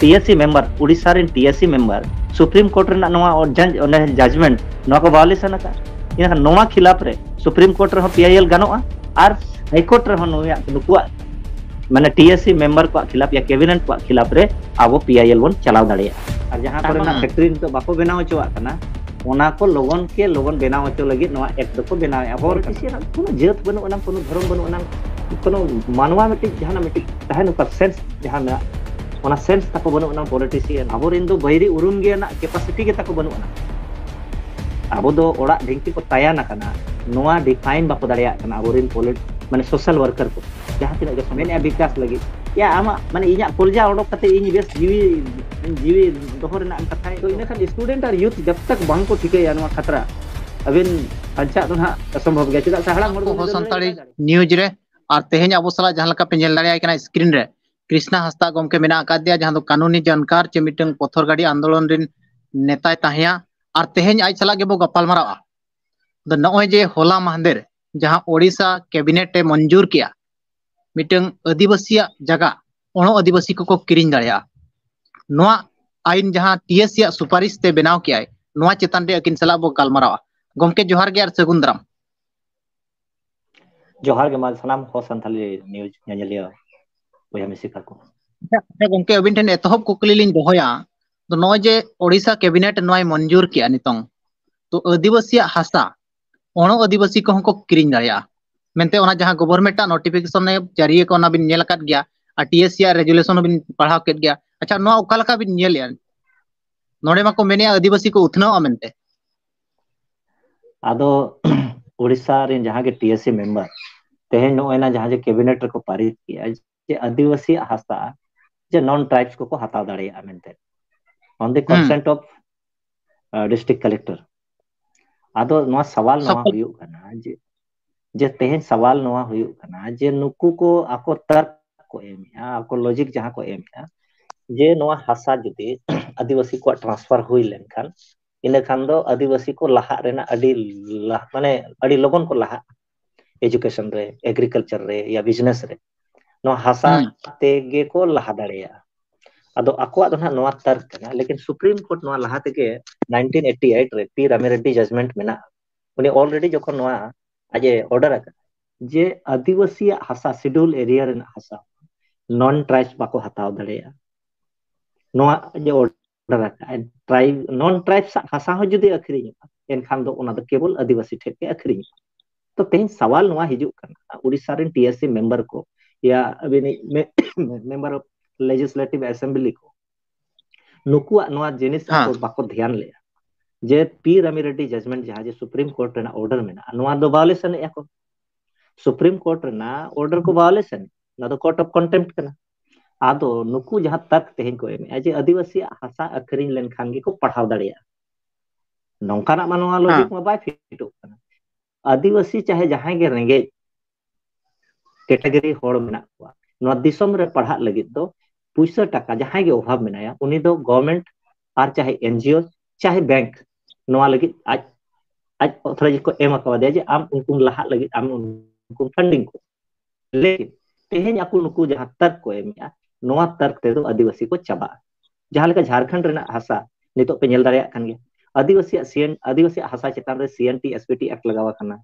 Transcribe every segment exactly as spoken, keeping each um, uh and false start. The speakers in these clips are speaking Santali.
T S C member, Odisha ᱨᱮᱱ T S C member supreme court ᱨᱮᱱᱟᱜ ᱱᱚᱣᱟ ᱚᱨᱡᱟᱱ-, ᱚᱱᱮ ᱡᱟᱡᱽᱢᱮᱱᱴ, ᱱᱚᱣᱟ ᱠᱚ ᱵᱷᱟᱭᱳᱞᱮᱥᱚᱱ ᱟᱠᱟᱫ᱾ ᱤᱱᱟᱹᱠᱷᱟᱱ ᱱᱚᱣᱟ ᱠᱷᱤᱞᱟᱯ ᱨᱮ ᱥᱩᱯᱨᱤᱢ ᱠᱳᱨᱴ ᱨᱮᱦᱚᱸ ᱯᱤ ᱟᱭ ᱮᱞ ᱜᱟᱱᱚᱜᱼᱟ ᱟᱨ ᱦᱟᱭ ᱠᱳᱨᱴ ᱨᱮᱦᱚᱸ ᱱᱩᱭᱟᱜ, ᱱᱩᱠᱩᱣᱟᱜ, ᱢᱟᱱᱮ ᱴᱤ ᱮᱥ ᱥᱤ ᱢᱮᱢᱵᱟᱨ ᱠᱚᱣᱟᱜ ᱠᱷᱤᱞᱟᱯ ᱭᱟ ᱠᱮᱵᱤᱱᱮᱴ ᱠᱚᱣᱟᱜ ᱠᱷᱤᱞᱟᱯ ᱨᱮ ᱟᱵᱚ ᱯᱤ ᱟᱭ ᱮᱞ ᱵᱚᱱ ᱪᱟᱞᱟᱣ ᱫᱟᱲᱮᱭᱟᱜᱼᱟ᱾ ᱟᱨ ᱡᱟᱦᱟᱸ ᱠᱚᱨᱮᱱᱟᱜ ᱦᱩᱸ᱾ ᱯᱷᱮᱠᱴᱨᱤ ᱱᱤᱛᱚᱜ ᱵᱟᱠᱚ ᱵᱮᱱᱟᱣ ᱦᱚᱪᱚᱣᱟᱜ ᱠᱟᱱᱟ, ᱚᱱᱟ ᱠᱚ ᱞᱚᱜᱚᱱ ᱠᱮ ᱞᱚᱜᱚᱱ ᱵᱮᱱᱟᱣ ᱦᱚᱪᱚ ᱞᱟᱹᱜᱤᱫ ᱱᱚᱣᱟ ᱮᱠᱴ ᱫᱚᱠᱚ ᱵᱮᱱᱟᱣᱮᱫᱼᱟ᱾ ᱦᱚᱲ ᱠᱩᱥᱤᱭᱟᱜ ᱠᱳᱱᱳ ᱡᱟᱹᱛ ᱵᱟᱹᱱᱩᱜ ᱟᱱᱟᱝ, ᱠᱳᱱᱳ ᱫᱷᱚᱨᱚᱢ ᱵᱟᱹᱱᱩᱜ ᱟᱱᱟᱝ, ᱠᱳᱱᱳ ᱢᱟᱱᱣᱟ ᱢᱤᱫᱴᱤᱡ ᱡᱟᱦᱟᱱᱟᱜ ᱢᱤᱫᱴᱤᱡ ᱛᱟᱦᱮᱱ ᱫᱚᱨᱠᱟᱨ, ᱥᱮᱱᱥ ᱡᱟᱦᱟᱸ ᱢᱮᱱᱟᱜ, ᱚᱱᱟ ᱥᱮᱱᱥ ᱛᱟᱠᱚ ᱵᱟᱹᱱᱩᱜ ᱟᱱᱟᱝ ᱯᱚᱞᱤᱴᱤᱥᱤᱭᱟᱱ᱾ ᱟᱵᱚᱨᱮᱱ ᱫᱚ ᱵᱟᱹᱭᱨᱤ ᱩᱨᱩᱢ ᱜᱮ ᱨᱮᱱᱟᱜ ᱠᱮᱯᱟᱥᱤᱴᱤ ᱜᱮ ᱛᱟᱠᱚ ᱵᱟᱹᱱᱩᱜ ᱟᱱᱟᱝ᱾ ᱟᱵᱚ ᱫᱚ ᱚᱲᱟᱜ ᱰᱷᱤᱝᱠᱤ ᱠᱚ ᱛᱟᱭᱟᱱ ᱟᱠᱟᱱᱟ, ᱱᱚᱣᱟ ᱰᱤᱯᱷᱟᱭᱤᱱ ᱵᱟᱠᱚ ᱫᱟᱲᱮᱭᱟᱜ ᱠᱟᱱᱟ ᱟᱵᱚᱨᱮᱱ ᱯᱚᱞᱤᱴ-, ᱢᱟᱱᱮ ᱥᱳᱥᱟᱞ ᱣᱟᱨᱠᱟᱨ ᱠᱚ, ᱡᱟᱦᱟᱸ ᱛᱤᱱᱟᱹᱜ ᱜᱮ ᱥᱚᱢᱟᱡᱽ ᱢᱮᱱᱮᱫᱼᱟ ᱵᱤᱠᱟᱥ ᱞᱟᱹᱜᱤᱫ᱾ ᱭᱟ, ᱟᱢᱟᱜ ᱢᱟᱱᱮ ᱤᱧᱟᱜ ᱠᱚᱞᱡᱟ ᱚᱰᱚᱠ ᱠᱟᱛᱮ ᱤᱧ ᱵᱮᱥ ᱡᱤᱣᱤ, ᱡᱤᱣᱤ ᱫᱚᱦᱚ ᱨᱮᱱᱟᱜ ᱮᱢ ᱠᱟᱛᱷᱟᱭ᱾ ᱛᱚ ᱤᱱᱟᱹᱠᱷᱟᱱ ᱥᱴᱩᱰᱮᱱᱴ ᱟᱨ ᱭᱩᱛᱷ ᱡᱟᱵ ᱛᱟᱠ ᱵᱟᱝ ᱠᱚ ᱴᱷᱤᱠᱟᱹᱭᱟ ᱱᱚᱣᱟ ᱠᱷᱟᱛᱨᱟ, ᱟᱵᱮᱱ ᱵᱟᱧᱪᱟᱜ ᱫᱚ ᱱᱟᱦᱟᱜ ᱚᱥᱚᱢᱵᱷᱚᱵ ᱜᱮᱭᱟ᱾ ᱪᱮᱫᱟᱜ ᱥᱮ ᱦᱟᱲᱟᱢ ᱦᱚᱲ ᱠᱚ ᱥᱟᱱᱛᱟᱲᱤ ᱱᱤᱭᱩᱡᱽ ᱨᱮ, ᱟᱨ ᱛᱮᱦᱮᱧ ᱟᱵᱚ ᱥᱟᱞᱟᱜ ᱡᱟᱦᱟᱸ ᱞᱮᱠᱟ ᱯᱮ ᱧᱮᱞ ᱫᱟᱲᱮᱭᱟᱭ ᱠᱟᱱᱟ ᱥᱠᱨᱤᱱ ᱨᱮ, ᱠᱨᱤᱥᱱᱟ ᱦᱟᱸᱥᱫᱟ ᱜᱚᱢᱠᱮ ᱢᱮᱱᱟᱜ ᱟᱠᱟᱫᱮᱭᱟ, ᱡᱟᱦᱟᱸ ᱫᱚ ᱠᱟᱹᱱᱩᱱᱤ ᱡᱟᱱᱠᱟᱨ ᱪᱮ ᱢᱤᱫᱴᱟᱝ ᱯᱚᱛᱷᱚᱨ ᱜᱟᱹᱰᱤ ᱟᱱᱫᱳᱞᱚᱱ ᱨᱮᱱ ᱱᱮᱛᱟᱭ ᱛᱟᱦᱮᱸᱭᱟ᱾ ᱟᱨ ᱛᱮᱦᱮᱧ ᱟᱡ ᱥᱟᱞᱟᱜ ᱜᱮᱵᱚ ᱜᱟᱯᱟᱞ ᱢᱟᱨᱟᱣᱟ᱾ ᱟᱫᱚ ᱱᱚᱜᱼᱚᱭ ᱡᱮ ᱦᱚᱞᱟ ᱢᱟᱦᱫᱮᱨ ᱡᱟᱦᱟᱸ ᱳᱰᱤᱥᱟ ᱠᱮᱵᱤᱱᱮᱴ ᱮ ᱢᱚᱧᱡᱩᱨ ᱠᱮᱜᱼᱟ, ᱢᱤᱫᱴᱟᱝ ᱟᱹᱫᱤᱵᱟᱹᱥᱤᱭᱟᱜ ᱡᱟᱭᱜᱟ ᱚᱬᱚ ᱟᱹᱫᱤᱵᱟᱹᱥᱤ ᱠᱚᱠᱚ ᱠᱤᱨᱤᱧ ᱫᱟᱲᱮᱭᱟᱜᱼᱟ, ᱱᱚᱣᱟ ᱟᱭᱤᱱ ᱡᱟᱦᱟᱸ ᱴᱤ ᱮᱥ ᱥᱤ ᱟᱜ ᱥᱩᱯᱟᱨᱤᱥ ᱛᱮ ᱵᱮᱱᱟᱣ ᱠᱮᱜᱼᱟᱭ, ᱱᱚᱣᱟ ᱪᱮᱛᱟᱱ ᱨᱮ ᱟᱹᱠᱤᱱ ᱥᱟᱞᱟᱜ ᱵᱚ ᱜᱟᱞᱢᱟᱨᱟᱣᱟ᱾ ᱜᱚᱢᱠᱮ, ᱡᱚᱦᱟᱨ ᱜᱮ ᱟᱨ ᱥᱟᱹᱜᱩᱱ ᱫᱟᱨᱟᱢ᱾ ᱡᱚᱦᱟᱨ ᱜᱮ ᱢᱟ ᱥᱟᱱᱟᱢ ᱦᱚ ᱥᱟᱱᱛᱟᱞᱤ ᱱᱤᱭᱩᱡᱽ ᱧᱮᱧᱮᱞᱤᱭᱟᱹ ᱵᱚᱭᱦᱟ ᱢᱤᱥᱤ ᱛᱟᱠᱚ᱾ ᱟᱪᱪᱷᱟ, ᱟᱪᱪᱷᱟ ᱜᱚᱢᱠᱮ, ᱟᱹᱵᱤᱱ ᱴᱷᱮᱱ ᱮᱛᱚᱦᱚᱵ ᱠᱩᱠᱞᱤ ᱞᱤᱧ ᱫᱚᱦᱚᱭᱟ, ᱛᱚ ᱱᱚᱜᱼᱚᱭ ᱡᱮ ᱳᱰᱤᱥᱟ ᱠᱮᱵᱤᱱᱮᱴ ᱱᱚᱣᱟᱭ ᱢᱚᱧᱡᱩᱨ ᱠᱮᱜᱼᱟ ᱱᱤᱛᱚᱝ, ᱛᱚ ᱟᱹᱫᱤᱵᱟᱹᱥᱤᱭᱟᱜ ᱦᱟᱥᱟ ᱚᱬᱚ ᱟᱹᱫᱤᱵᱟᱹᱥᱤ ᱠᱚᱦᱚᱸ ᱠᱚ ᱠᱤᱨᱤᱧ ᱫᱟᱲᱮᱭᱟᱜᱼᱟ ᱢᱮᱱᱛᱮ ᱚᱱᱟ ᱡᱟᱦᱟᱸ ᱜᱚᱵᱷᱚᱨᱱᱢᱮᱱᱴ ᱟᱜ ᱱᱳᱴᱤᱯᱷᱤᱠᱮᱥᱚᱱ ᱮ ᱡᱟᱹᱨᱤ ᱟᱠᱟᱫ, ᱚᱱᱟ ᱵᱤᱱ ᱧᱮᱞ ᱟᱠᱟᱫ ᱜᱮᱭᱟ, ᱟᱨ ᱴᱤ ᱮᱥ ᱥᱤ ᱟᱜ ᱨᱮᱡᱩᱞᱮᱥᱚᱱ ᱦᱚᱸ ᱵᱤᱱ ᱯᱟᱲᱦᱟᱣ ᱠᱮᱫ ᱜᱮᱭᱟ᱾ ᱟᱪᱪᱷᱟ, ᱱᱚᱣᱟ ᱚᱠᱟ ᱞᱮᱠᱟ ᱵᱤᱱ ᱧᱮᱞᱮᱜᱼᱟ? ᱱᱚᱰᱮ ᱢᱟᱠᱚ ᱢᱮᱱᱮᱜᱼᱟ ᱟᱹᱫᱤᱵᱟᱹᱥᱤ ᱠᱚ ᱩᱛᱱᱟᱹᱣᱚᱜᱼᱟ ᱢᱮᱱᱛᱮ᱾ ᱟᱫᱚ ᱳᱰᱤᱥᱟ ᱨᱮᱱ ᱡᱟᱦᱟᱸ ᱜᱮ ᱴᱤ ᱮᱥ ᱥᱤ ᱢᱮᱢᱵᱟᱨ ᱛᱮᱦᱮᱧ ᱱᱚᱜᱼᱚᱭ ᱱᱟ ᱡᱟᱦᱟᱸ ᱡᱮ ᱠᱮᱵᱤᱱᱮᱴ ᱨᱮᱠᱚ ᱯᱟᱨᱤᱛ ᱠᱮᱜᱼᱟ ᱡᱮ ᱟᱹᱫᱤᱵᱟᱹᱥᱤᱭᱟᱜ ᱦᱟᱥᱟ ᱡᱮ ᱱᱚᱱ ᱴᱨᱟᱭᱤᱵᱥ ᱠᱚᱠᱚ ᱦᱟᱛᱟᱣ ᱫᱟᱲᱮᱭᱟᱜᱼᱟ ᱢᱮᱱᱛᱮ, on the ᱦᱩᱸ᱾ Consent of district collector᱾ ᱟᱫᱚ ᱱᱚᱣᱟ ᱥᱟᱣᱟᱞ ᱱᱚᱣᱟ ᱥᱟᱯᱟᱵ᱾ ᱦᱩᱭᱩᱜ ᱠᱟᱱᱟ ᱡᱮ, ᱡᱮ ᱛᱮᱦᱮᱧ ᱥᱟᱣᱟᱞ ᱱᱚᱣᱟ ᱦᱩᱭᱩᱜ ᱠᱟᱱᱟ ᱡᱮ ᱱᱩᱠᱩ ᱠᱚ ᱟᱠᱚ ᱛᱟᱨᱠ ᱠᱚ ᱮᱢᱮᱜᱼᱟ, ᱟᱠᱚ ᱞᱚᱡᱤᱠ ᱡᱟᱦᱟᱸ ᱠᱚ ᱮᱢᱮᱜᱼᱟ ᱡᱮ ᱱᱚᱣᱟ ᱦᱟᱥᱟ ᱡᱩᱫᱤ ᱟᱹᱫᱤᱵᱟᱹᱥᱤ ᱠᱚᱣᱟᱜ ᱴᱨᱟᱱᱥᱯᱷᱟᱨ ᱦᱩᱭ ᱞᱮᱱᱠᱷᱟᱱ, ᱤᱱᱟᱹ ᱠᱷᱟᱱ ᱫᱚ ᱟᱹᱫᱤᱵᱟᱹᱥᱤ ᱠᱚ ᱞᱟᱦᱟᱜ ᱨᱮᱱᱟᱜ ᱟᱹᱰᱤ ᱞᱟᱦ-, ᱢᱟᱱᱮ ᱟᱹᱰᱤ ᱞᱚᱜᱚᱱ ᱠᱚ ᱞᱟᱦᱟᱜᱼᱟ, ᱮᱡᱩᱠᱮᱥᱚᱱ ᱨᱮ, ᱮᱜᱽᱨᱤᱠᱟᱞᱪᱟᱨ ᱨᱮ, ᱭᱟ ᱵᱤᱡᱽᱱᱮᱥ ᱨᱮ᱾ ᱱᱚᱣᱟ ᱦᱟᱥᱟ ᱦᱩᱸ᱾ ᱛᱮᱜᱮ ᱠᱚ ᱞᱟᱦᱟ ᱫᱟᱲᱮᱭᱟᱜᱼᱟ᱾ ᱟᱫᱚ ᱟᱠᱚᱣᱟᱜ ᱫᱚ ᱱᱟᱦᱟᱜ ᱱᱚᱣᱟ ᱛᱟᱨᱠ ᱠᱟᱱᱟ, ᱞᱮᱠᱤᱱ ᱥᱩᱯᱨᱤᱢ ᱠᱳᱨᱴ ᱱᱚᱣᱟ ᱞᱟᱦᱟ ᱛᱮᱜᱮ ᱱᱟᱭᱤᱱᱴᱤᱱ ᱮᱭᱤᱴᱤ ᱮᱭᱤᱴ ᱨᱮ ᱯᱤ ᱨᱟᱢᱤ ᱨᱮᱰᱰᱤ ᱡᱟᱡᱽᱢᱮᱱᱴ ᱢᱮᱱᱟᱜᱼᱟ᱾ ᱩᱱᱤ ᱚᱞᱨᱮᱰᱤ ᱡᱚᱠᱷᱚᱱ ᱱᱚᱣᱟ ᱟᱡ ᱮ ᱚᱨᱰᱟᱨ ᱟᱠᱟᱫᱟ ᱡᱮ ᱟᱹᱫᱤᱵᱟᱹᱥᱤᱭᱟᱜ ᱦᱟᱥᱟ, ᱥᱤᱰᱩᱞ ᱮᱨᱤᱭᱟ ᱨᱮᱱᱟᱜ ᱦᱟᱥᱟ ᱱᱚᱱ ᱴᱨᱟᱭᱤᱵᱥ ᱵᱟᱠᱚ ᱦᱟᱛᱟᱣ ᱫᱟᱲᱮᱭᱟᱜᱼᱟ, ᱱᱚᱣᱟ ᱡᱮ ᱚᱨᱰᱟᱨ ᱟᱠᱟᱫ ᱴᱨᱟᱭᱤᱵ, ᱱᱚᱱ ᱴᱨᱟᱭᱤᱵᱥ ᱟᱜ ᱦᱟᱥᱟ ᱦᱚᱸ ᱡᱩᱫᱤ ᱟᱹᱠᱷᱨᱤᱧᱚᱜᱼᱟ, ᱮᱱᱠᱷᱟᱱ ᱫᱚ ᱚᱱᱟ ᱫᱚ ᱠᱮᱵᱚᱞ ᱟᱹᱫᱤᱵᱟᱹᱥᱤ ᱴᱷᱮᱱ ᱜᱮ ᱟᱹᱠᱷᱨᱤᱧᱚᱜᱼᱟ᱾ ᱛᱚ ᱛᱮᱦᱮᱧ ᱥᱟᱣᱟᱞ ᱱᱚᱣᱟ ᱦᱤᱡᱩᱜ ᱠᱟᱱᱟ, ᱩᱲᱤᱥᱥᱟ ᱨᱮᱱ ᱴᱤ ᱮᱥ ᱥᱤ ᱢᱮᱢᱵᱟᱨ ᱠᱚ, ᱭᱟ ᱟᱹᱵᱤᱱᱤᱡ ᱢᱮ-, ᱢᱮᱢᱵᱟᱨ ᱚᱯᱷ ᱞᱮᱡᱤᱥᱞᱮᱴᱤᱵᱷ ᱮᱥᱮᱢᱵᱞᱤ ᱠᱚ, ᱱᱩᱠᱩᱣᱟᱜ ᱱᱚᱣᱟ ᱡᱤᱱᱤᱥ ᱦᱮᱸ᱾ ᱟᱠᱚ ᱵᱟᱠᱚ ᱫᱷᱮᱭᱟᱱ ᱞᱮᱫᱼᱟ ᱡᱮ ᱯᱤ ᱨᱟᱢᱤ ᱨᱮᱰᱰᱤ ᱡᱟᱡᱽᱢᱮᱱᱴ ᱡᱟᱦᱟᱸ ᱡᱮ ᱥᱩᱯᱨᱤᱢ ᱠᱳᱨᱴ ᱨᱮᱱᱟᱜ ᱚᱨᱰᱟᱨ ᱢᱮᱱᱟᱜᱼᱟ, ᱱᱚᱣᱟ ᱫᱚ ᱵᱷᱟᱭᱳᱞᱮᱥᱚᱱ ᱮᱫᱼᱟ ᱠᱚ᱾ ᱥᱩᱯᱨᱤᱢ ᱠᱳᱨᱴ ᱨᱮᱱᱟᱜ ᱚᱨᱰᱟᱨ ᱠᱚ ᱵᱷᱟᱭᱳᱞᱮᱥᱚᱱ, ᱱᱚᱣᱟ ᱫᱚ ᱠᱳᱨᱴ ᱚᱯᱷ ᱠᱚᱱᱴᱮᱢᱯᱴ ᱠᱟᱱᱟ᱾ ᱟᱫᱚ ᱱᱩᱠᱩ ᱡᱟᱦᱟᱸ ᱛᱟᱨᱠ ᱛᱮᱦᱮᱧ ᱠᱚ ᱮᱢᱮᱜᱼᱟ ᱡᱮ ᱟᱹᱫᱤᱵᱟᱹᱥᱤᱭᱟᱜ ᱦᱟᱥᱟ ᱟᱹᱠᱷᱨᱤᱧ ᱞᱮᱱᱠᱷᱟᱱ ᱜᱮᱠᱚ ᱯᱟᱲᱦᱟᱣ ᱫᱟᱲᱮᱭᱟᱜᱼᱟ, ᱱᱚᱝᱠᱟᱱᱟᱜ ᱢᱟ ᱱᱚᱣᱟ ᱞᱚᱡᱤᱠ ᱦᱮᱸ᱾ ᱢᱟ ᱵᱟᱭ ᱯᱷᱤᱴᱚᱜ ᱠᱟᱱᱟ᱾ ᱟᱹᱫᱤᱵᱟᱹᱥᱤ ᱪᱟᱦᱮ ᱡᱟᱦᱟᱸᱭ ᱜᱮ ᱨᱮᱸᱜᱮᱡ ᱠᱮᱴᱟᱜᱚᱨᱤ ᱦᱚᱲ ᱢᱮᱱᱟᱜ ᱠᱚᱣᱟ, ᱱᱚᱣᱟ ᱫᱤᱥᱚᱢ ᱨᱮ ᱯᱟᱲᱦᱟᱜ ᱞᱟᱹᱜᱤᱫ ᱫᱚ ᱯᱩᱭᱥᱟᱹ ᱴᱟᱠᱟ ᱡᱟᱦᱟᱸᱭ ᱜᱮ ᱚᱵᱷᱟᱵ ᱢᱮᱱᱟᱭᱟ, ᱩᱱᱤ ᱫᱚ ᱜᱚᱵᱷᱚᱨᱢᱮᱱᱴ ᱟᱨ ᱪᱟᱦᱮ ᱮᱱᱡᱤᱳ ᱪᱟᱦᱮ ᱵᱮᱝᱠ ᱱᱚᱣᱟ ᱞᱟᱹᱜᱤᱫ ᱟᱡ, ᱟᱡ ᱚᱛᱷᱚᱨᱟᱭᱤᱡᱽ ᱠᱚ ᱮᱢ ᱟᱠᱟᱣᱟᱫᱮᱭᱟ ᱡᱮ ᱟᱢ ᱩᱱᱠᱩᱢ ᱞᱟᱦᱟᱜ ᱞᱟᱹᱜᱤᱫ ᱟᱢ ᱩᱱᱠᱩᱢ ᱯᱷᱟᱱᱰᱤᱝ ᱠᱚ᱾ ᱞᱮᱠᱤᱱ ᱛᱮᱦᱮᱧ ᱟᱠᱚ ᱱᱩᱠᱩ ᱡᱟᱦᱟᱸ ᱛᱟᱨᱠ ᱠᱚ ᱮᱢᱮᱜᱼᱟ, ᱱᱚᱣᱟ ᱛᱟᱨᱠ ᱛᱮᱫᱚ ᱟᱹᱫᱤᱵᱟᱹᱥᱤ ᱠᱚ ᱪᱟᱵᱟᱜᱼᱟ᱾ ᱡᱟᱦᱟᱸ ᱞᱮᱠᱟ ᱡᱷᱟᱲᱠᱷᱚᱸᱰ ᱨᱮᱱᱟᱜ ᱦᱟᱥᱟ ᱱᱤᱛᱚᱜ ᱯᱮ ᱧᱮᱞ ᱫᱟᱲᱮᱭᱟᱜ ᱠᱟᱱ ᱜᱮᱭᱟ, ᱟᱹᱫᱤᱵᱟᱹᱥᱤᱭᱟᱜ ᱥᱤ ᱮᱱ, ᱟᱹᱫᱤᱵᱟᱹᱥᱤᱭᱟᱜ ᱦᱟᱥᱟ ᱪᱮᱛᱟᱱ ᱨᱮ C N T S P T act ᱞᱟᱜᱟᱣ ᱟᱠᱟᱱᱟ᱾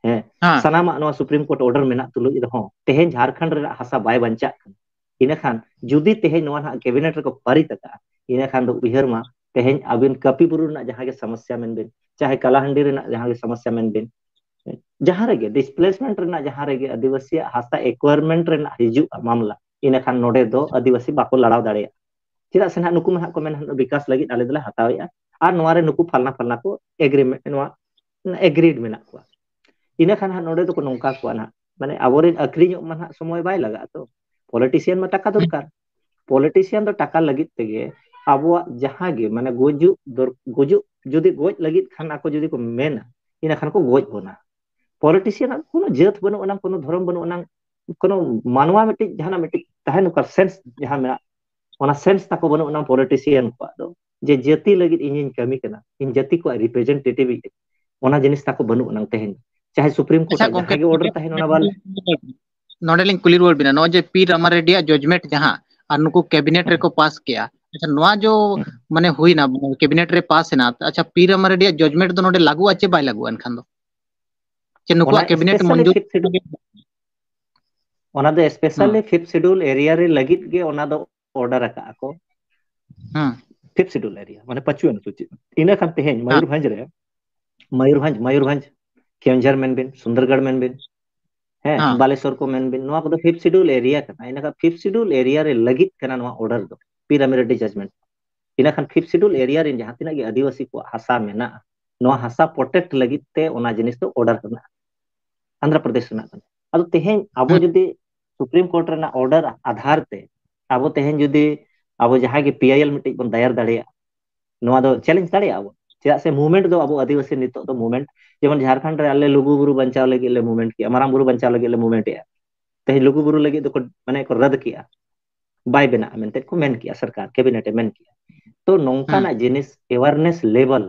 ᱦᱮᱸ, ᱦᱮᱸ᱾ ᱥᱟᱱᱟᱢᱟᱜ ᱱᱚᱣᱟ ᱥᱩᱯᱨᱤᱢ ᱠᱳᱨᱴ ᱚᱨᱰᱟᱨ ᱢᱮᱱᱟᱜ ᱛᱩᱞᱩᱡ ᱨᱮᱦᱚᱸ ᱛᱮᱦᱮᱧ ᱡᱷᱟᱲᱠᱷᱚᱸᱰ ᱨᱮᱱᱟᱜ ᱦᱟᱥᱟ ᱵᱟᱭ ᱵᱟᱧᱪᱟᱜ ᱠᱟᱱᱟ᱾ ᱤᱱᱟᱹᱠᱷᱟᱱ ᱡᱩᱫᱤ ᱛᱮᱦᱮᱧ ᱱᱚᱣᱟ ᱱᱟᱦᱟᱜ ᱠᱮᱵᱤᱱᱮᱴ ᱨᱮᱠᱚ ᱯᱟᱹᱨᱤᱛ ᱟᱠᱟᱫᱼᱟ, ᱤᱱᱟᱹᱠᱷᱟᱱ ᱫᱚ ᱩᱭᱦᱟᱹᱨ ᱢᱟ, ᱛᱮᱦᱮᱧ ᱟᱹᱵᱤᱱ ᱠᱟᱹᱯᱤ ᱵᱩᱨᱩ ᱨᱮᱱᱟᱜ ᱡᱟᱦᱟᱸ ᱜᱮ ᱥᱚᱢᱚᱥᱥᱟ ᱢᱮᱱ ᱵᱤᱱ, ᱪᱟᱦᱮ ᱠᱟᱞᱟᱦᱟᱱᱰᱤ ᱨᱮᱱᱟᱜ ᱡᱟᱦᱟᱸ ᱜᱮ ᱥᱚᱢᱚᱥᱥᱟ ᱢᱮᱱ ᱵᱤᱱ, ᱡᱟᱦᱟᱸ ᱨᱮᱜᱮ ᱰᱤᱥᱯᱞᱮᱥᱢᱮᱱᱴ ᱨᱮᱱᱟᱜ ᱡᱟᱦᱟᱸ ᱨᱮᱜᱮ ᱟᱹᱫᱤᱵᱟᱹᱥᱤᱭᱟᱜ ᱦᱟᱥᱟ ᱮᱠᱣᱟᱨᱢᱮᱱᱴ ᱨᱮᱱᱟᱜ ᱦᱤᱡᱩᱜᱼᱟ ᱢᱟᱢᱞᱟ, ᱤᱱᱟᱹᱠᱷᱟᱱ ᱱᱚᱰᱮ ᱫᱚ ᱟᱹᱫᱤᱵᱟᱹᱥᱤ ᱵᱟᱠᱚ ᱞᱟᱲᱟᱣ ᱫᱟᱲᱮᱭᱟᱜᱼᱟ᱾ ᱪᱮᱫᱟᱜ ᱥᱮ ᱱᱟᱦᱟᱜ ᱱᱩᱠᱩ ᱢᱟ ᱱᱟᱦᱟᱜ ᱠᱚ ᱢᱮᱱᱟ, "ᱵᱤᱠᱟᱥ ᱞᱟᱹᱜᱤᱫ ᱟᱞᱮ ᱫᱚᱞᱮ ᱦᱟᱛᱟᱣᱮᱫᱼᱟ, ᱟᱨ ᱱᱚᱣᱟ ᱨᱮ ᱱᱩᱠᱩ ᱯᱷᱟᱞᱱᱟ ᱯᱷᱟᱞᱱᱟ ᱠᱚ ᱮᱜᱽᱨᱤᱢᱮᱱᱴ, ᱱᱚᱣᱟ ᱮᱜᱽᱨᱤᱰ ᱢᱮᱱᱟᱜ ᱠᱚᱣᱟ", ᱤᱱᱟᱹᱠᱷᱟᱱ ᱦᱟᱸᱜ ᱱᱚᱰᱮ ᱫᱚᱠᱚ ᱱᱚᱝᱠᱟ ᱠᱚᱣᱟ ᱱᱟᱦᱟᱜ, ᱢᱟᱱᱮ ᱟᱵᱚᱨᱮᱱ ᱟᱹᱠᱷᱨᱤᱧᱚᱜ ᱢᱟ ᱱᱟᱦᱟᱜ ᱥᱚᱢᱚᱭ ᱵᱟᱭ ᱞᱟᱜᱟᱜᱼᱟ ᱛᱚ᱾ ᱯᱚᱞᱤᱴᱤᱥᱤᱭᱟᱱ ᱢᱟ ᱴᱟᱠᱟ ᱫᱚᱨᱠᱟᱨ, ᱯᱚᱞᱤᱴᱤᱥᱤᱭᱟᱱ ᱫᱚ ᱴᱟᱠᱟ ᱞᱟᱹᱜᱤᱫ ᱛᱮᱜᱮ ᱟᱵᱚᱣᱟᱜ ᱡᱟᱦᱟᱸ ᱜᱮ ᱢᱟᱱᱮ ᱜᱩᱡᱩᱜ ᱫᱚᱨ-, ᱜᱩᱡᱩᱜ ᱡᱩᱫᱤ ᱜᱚᱡ ᱞᱟᱹᱜᱤᱫ ᱠᱷᱟᱱ ᱟᱠᱚ ᱡᱩᱫᱤ ᱠᱚ ᱢᱮᱱᱟ, ᱤᱱᱟᱹᱠᱷᱟᱱ ᱠᱚ ᱜᱚᱡ ᱵᱚᱱᱟ᱾ ᱯᱚᱞᱤᱴᱤᱥᱤᱭᱟᱱ ᱟᱜ ᱠᱳᱱᱳ ᱡᱟᱹᱛ ᱵᱟᱹᱱᱩᱜ ᱟᱱᱟᱝ, ᱠᱳᱱᱳ ᱫᱷᱚᱨᱚᱢ ᱵᱟᱹᱱᱩᱜ ᱟᱱᱟᱝ, ᱠᱳᱱᱳ ᱢᱟᱱᱣᱟ ᱢᱤᱫᱴᱤᱡ ᱡᱟᱦᱟᱱᱟᱜ ᱢᱤᱫᱴᱤᱡ ᱛᱟᱦᱮᱱ ᱫᱚᱨᱠᱟᱨ, ᱥᱮᱱᱥ ᱡᱟᱦᱟᱸ ᱢᱮᱱᱟᱜ, ᱚᱱᱟ ᱥᱮᱱᱥ ᱛᱟᱠᱚ ᱵᱟᱹᱱᱩᱜ ᱟᱱᱟᱝ ᱯᱚᱞᱤᱴᱤᱥᱤᱭᱟᱱ ᱠᱚᱣᱟᱜ ᱫᱚ, ᱡᱮ ᱡᱟᱹᱛᱤ ᱞᱟᱹᱜᱤᱫ ᱤᱧᱤᱧ ᱠᱟᱹᱢᱤ ᱠᱟᱱᱟ, ᱤᱧ ᱡᱟᱹᱛᱤ ᱠᱚᱣᱟᱜ ᱨᱤᱯᱨᱮᱡᱮᱱᱴᱮᱴᱤᱵᱷ ᱤᱧ, ᱚᱱᱟ ᱡᱤᱱᱤᱥ ᱛᱟᱠᱚ ᱵᱟᱹᱱᱩᱜ ᱟᱱᱟᱝ ᱛᱮᱦᱮᱧ᱾ ᱪᱟᱦᱮ ᱥᱩᱯᱨᱤᱢ ᱠᱳᱨᱴ ᱟᱪᱪᱷᱟ ᱟᱜ ᱜᱚᱝᱠᱮ, ᱡᱟᱦᱟᱸ ᱜᱮ ᱚᱨᱰᱟᱨ ᱛᱟᱦᱮᱱ, ᱚᱱᱟ ᱵᱟᱞ- ᱱᱚᱰᱮ ᱞᱤᱧ ᱠᱩᱞᱤ ᱨᱩᱣᱟᱹᱲ ᱵᱤᱱᱟ, ᱱᱚᱜᱼᱚᱭ ᱡᱮ ᱯᱤ ᱨᱟᱢᱟ ᱨᱮᱰᱰᱤᱭᱟᱜ ᱡᱟᱡᱽᱢᱮᱱᱴ ᱡᱟᱦᱟᱸ, ᱟᱨ ᱱᱩᱠᱩ ᱠᱮᱵᱤᱱᱮᱴ ᱨᱮᱠᱚ ᱯᱟᱥ ᱠᱮᱜᱼᱟ᱾ ᱟᱪᱪᱷᱟ, ᱱᱚᱣᱟ ᱡᱚ ᱢᱟᱱᱮ ᱦᱩᱭᱱᱟ, ᱠᱮᱵᱤᱱᱮᱴ ᱨᱮ ᱯᱟᱥ ᱮᱱᱟ, ᱟᱪᱪᱷᱟ, ᱯᱤ ᱨᱟᱢᱟᱨᱮᱰᱰᱤᱭᱟᱜ ᱡᱟᱡᱽᱢᱮᱱᱴ ᱫᱚ ᱱᱚᱰᱮ ᱞᱟᱹᱜᱩᱜᱼᱟ ᱪᱮ ᱵᱟᱭ ᱞᱟᱹᱜᱩᱜᱼᱟ ᱮᱱᱠᱷᱟᱱ ᱫᱚ? ᱪᱮ ᱱᱩᱠᱩᱣᱟᱜ ᱠᱮᱵᱤᱱᱮᱴ ᱢᱚᱧᱡᱩᱨ? ᱚᱱᱟ ᱫᱚ ᱥᱯᱮᱥᱟᱞᱤ ᱯᱷᱤᱯᱛᱷ ᱥᱤᱰᱩᱞ ᱮᱨᱤᱭᱟ ᱨᱮ ᱞᱟᱹᱜᱤᱫ ᱜᱮ ᱚᱱᱟ ᱫᱚ ᱚᱨᱰᱟᱨ ᱟᱠᱟᱜᱼᱟ ᱠᱚ᱾ ᱯᱷᱤᱯᱛᱷ ᱥᱤᱰᱩᱞ ᱮᱨᱤᱭᱟ ᱢᱟᱱᱮ ᱯᱟᱹᱪᱩᱣᱟᱹ ᱚᱱᱩᱥᱩᱪᱤ᱾ ᱤᱱᱟᱹ ᱠᱷᱟᱱ ᱛᱮᱦᱮᱧ ᱢᱚᱭᱩᱨᱵᱷᱚᱸᱡᱽ ᱨᱮ, ᱢᱚᱭᱩᱨᱵᱷᱚᱸᱡᱽ, ᱢᱚᱭᱩᱨᱵᱷᱚᱸᱡᱽ, ᱠᱮᱣᱚᱱᱡᱷᱚᱨ ᱢᱮᱱ ᱵᱤᱱ, ᱥᱩᱱᱫᱚᱨᱜᱚᱲ ᱢᱮᱱ ᱵᱤᱱ, ᱦᱮᱸ, ᱵᱟᱞᱮᱥᱚᱨ ᱠᱚ ᱢᱮᱱ ᱵᱤᱱ, ᱱᱚᱣᱟ ᱠᱚᱫᱚ ᱯᱷᱤᱯᱛᱷ ᱥᱤᱰᱩᱞ ᱮᱨᱤᱭᱟ ᱠᱟᱱᱟ᱾ ᱤᱱᱟᱹ ᱠᱷᱟᱱ ᱯᱷᱤᱯᱛᱷ ᱥᱤᱰᱩᱞ ᱮᱨᱤᱭᱟ ᱨᱮ ᱞᱟᱹᱜᱤᱫ ᱠᱟᱱᱟ ᱱᱚᱣᱟ ᱚᱨᱰᱟᱨ ᱫᱚ, ᱯᱤ ᱨᱟᱢᱤᱨᱮᱰᱰᱤ ᱡᱟᱡᱽᱢᱮᱱᱴ᱾ ᱤᱱᱟᱹ ᱠᱷᱟᱱ ᱯᱷᱤᱯᱛᱷ ᱥᱤᱰᱩᱞ ᱮᱨᱤᱭᱟ ᱨᱮᱱ ᱡᱟᱦᱟᱸ ᱛᱤᱱᱟᱹᱜ ᱜᱮ ᱟᱹᱫᱤᱵᱟᱹᱥᱤ ᱠᱚᱣᱟᱜ ᱦᱟᱥᱟ ᱢᱮᱱᱟᱜᱼᱟ, ᱱᱚᱣᱟ ᱦᱟᱥᱟ ᱯᱨᱚᱴᱮᱠᱴ ᱞᱟᱹᱜᱤᱫ ᱛᱮ ᱚᱱᱟ ᱡᱤᱱᱤᱥ ᱫᱚ ᱚᱨᱰᱟᱨ ᱠᱟᱱᱟ ᱟᱱᱫᱷᱨᱚ ᱯᱨᱚᱫᱮᱥ ᱨᱮᱱᱟᱜ ᱠᱟᱱᱟ᱾ ᱟᱫᱚ ᱛᱮᱦᱮᱧ ᱟᱵᱚ ᱡᱩᱫᱤ ᱥᱩᱯᱨᱤᱢ ᱠᱳᱨᱴ ᱨᱮᱱᱟᱜ ᱚᱨᱰᱟᱨ ᱟᱫᱷᱟᱨ ᱛᱮ ᱟᱵᱚ ᱛᱮᱦᱮᱧ ᱡᱩᱫᱤ ᱟᱵᱚ ᱡᱟᱦᱟᱸᱭ ᱜᱮ ᱯᱤ ᱟᱭ ᱮᱞ ᱢᱤᱫᱴᱤᱡ ᱵᱚᱱ ᱫᱟᱭᱟᱨ ᱫᱟᱲᱮᱭᱟᱜᱼᱟ, ᱱᱚᱣᱟ ᱫᱚ ᱪᱮᱞᱮᱧᱡᱽ ᱫᱟᱲᱮᱭᱟᱜᱼᱟ ᱵᱚᱱ᱾ ᱪᱮᱫᱟᱜ ᱥᱮ ᱢᱩᱵᱷᱢᱮᱱᱴ ᱫᱚ ᱟᱵᱚ ᱟᱹᱫᱤᱵᱟᱹᱥᱤ ᱱᱤᱛᱚᱜ ᱫᱚ ᱢᱩᱵᱷᱢᱮᱱᱴ, ᱡᱮᱢᱚᱱ ᱡᱷᱟᱲᱠᱷᱚᱸᱰ ᱨᱮ ᱟᱞᱮ ᱞᱩᱜᱩ ᱵᱩᱨᱩ ᱵᱟᱧᱪᱟᱣ ᱞᱟᱹᱜᱤᱫ ᱞᱮ ᱢᱩᱵᱷᱢᱮᱱᱴ ᱠᱮᱜᱼᱟ, ᱢᱟᱨᱟᱝ ᱵᱩᱨᱩ ᱵᱟᱧᱪᱟᱣ ᱞᱟᱹᱜᱤᱫ ᱞᱮ ᱢᱩᱵᱷᱢᱮᱱᱴ ᱮᱜᱼᱟ, ᱛᱮᱦᱮᱧ ᱞᱩᱜᱩ ᱵᱩᱨᱩ ᱞᱟᱹᱜᱤᱫ ᱫᱚᱠᱚ ᱢᱟᱱᱮ ᱠᱚ ᱨᱟᱫ ᱠᱮᱜᱼᱟ, ᱵᱟᱭ ᱵᱮᱱᱟᱜᱼᱟ ᱢᱮᱱᱛᱮ ᱠᱚ ᱢᱮᱱ ᱠᱮᱜᱼᱟ, ᱥᱚᱨᱠᱟᱨ ᱠᱮᱵᱤᱱᱮᱴ ᱮ ᱢᱮᱱ ᱠᱮᱜᱼᱟ᱾ ᱛᱚ ᱱᱚᱝᱠᱟᱱᱟᱜ ᱡᱤᱱᱤᱥ ᱮᱣᱟᱨᱱᱮᱥ ᱞᱮᱵᱮᱞ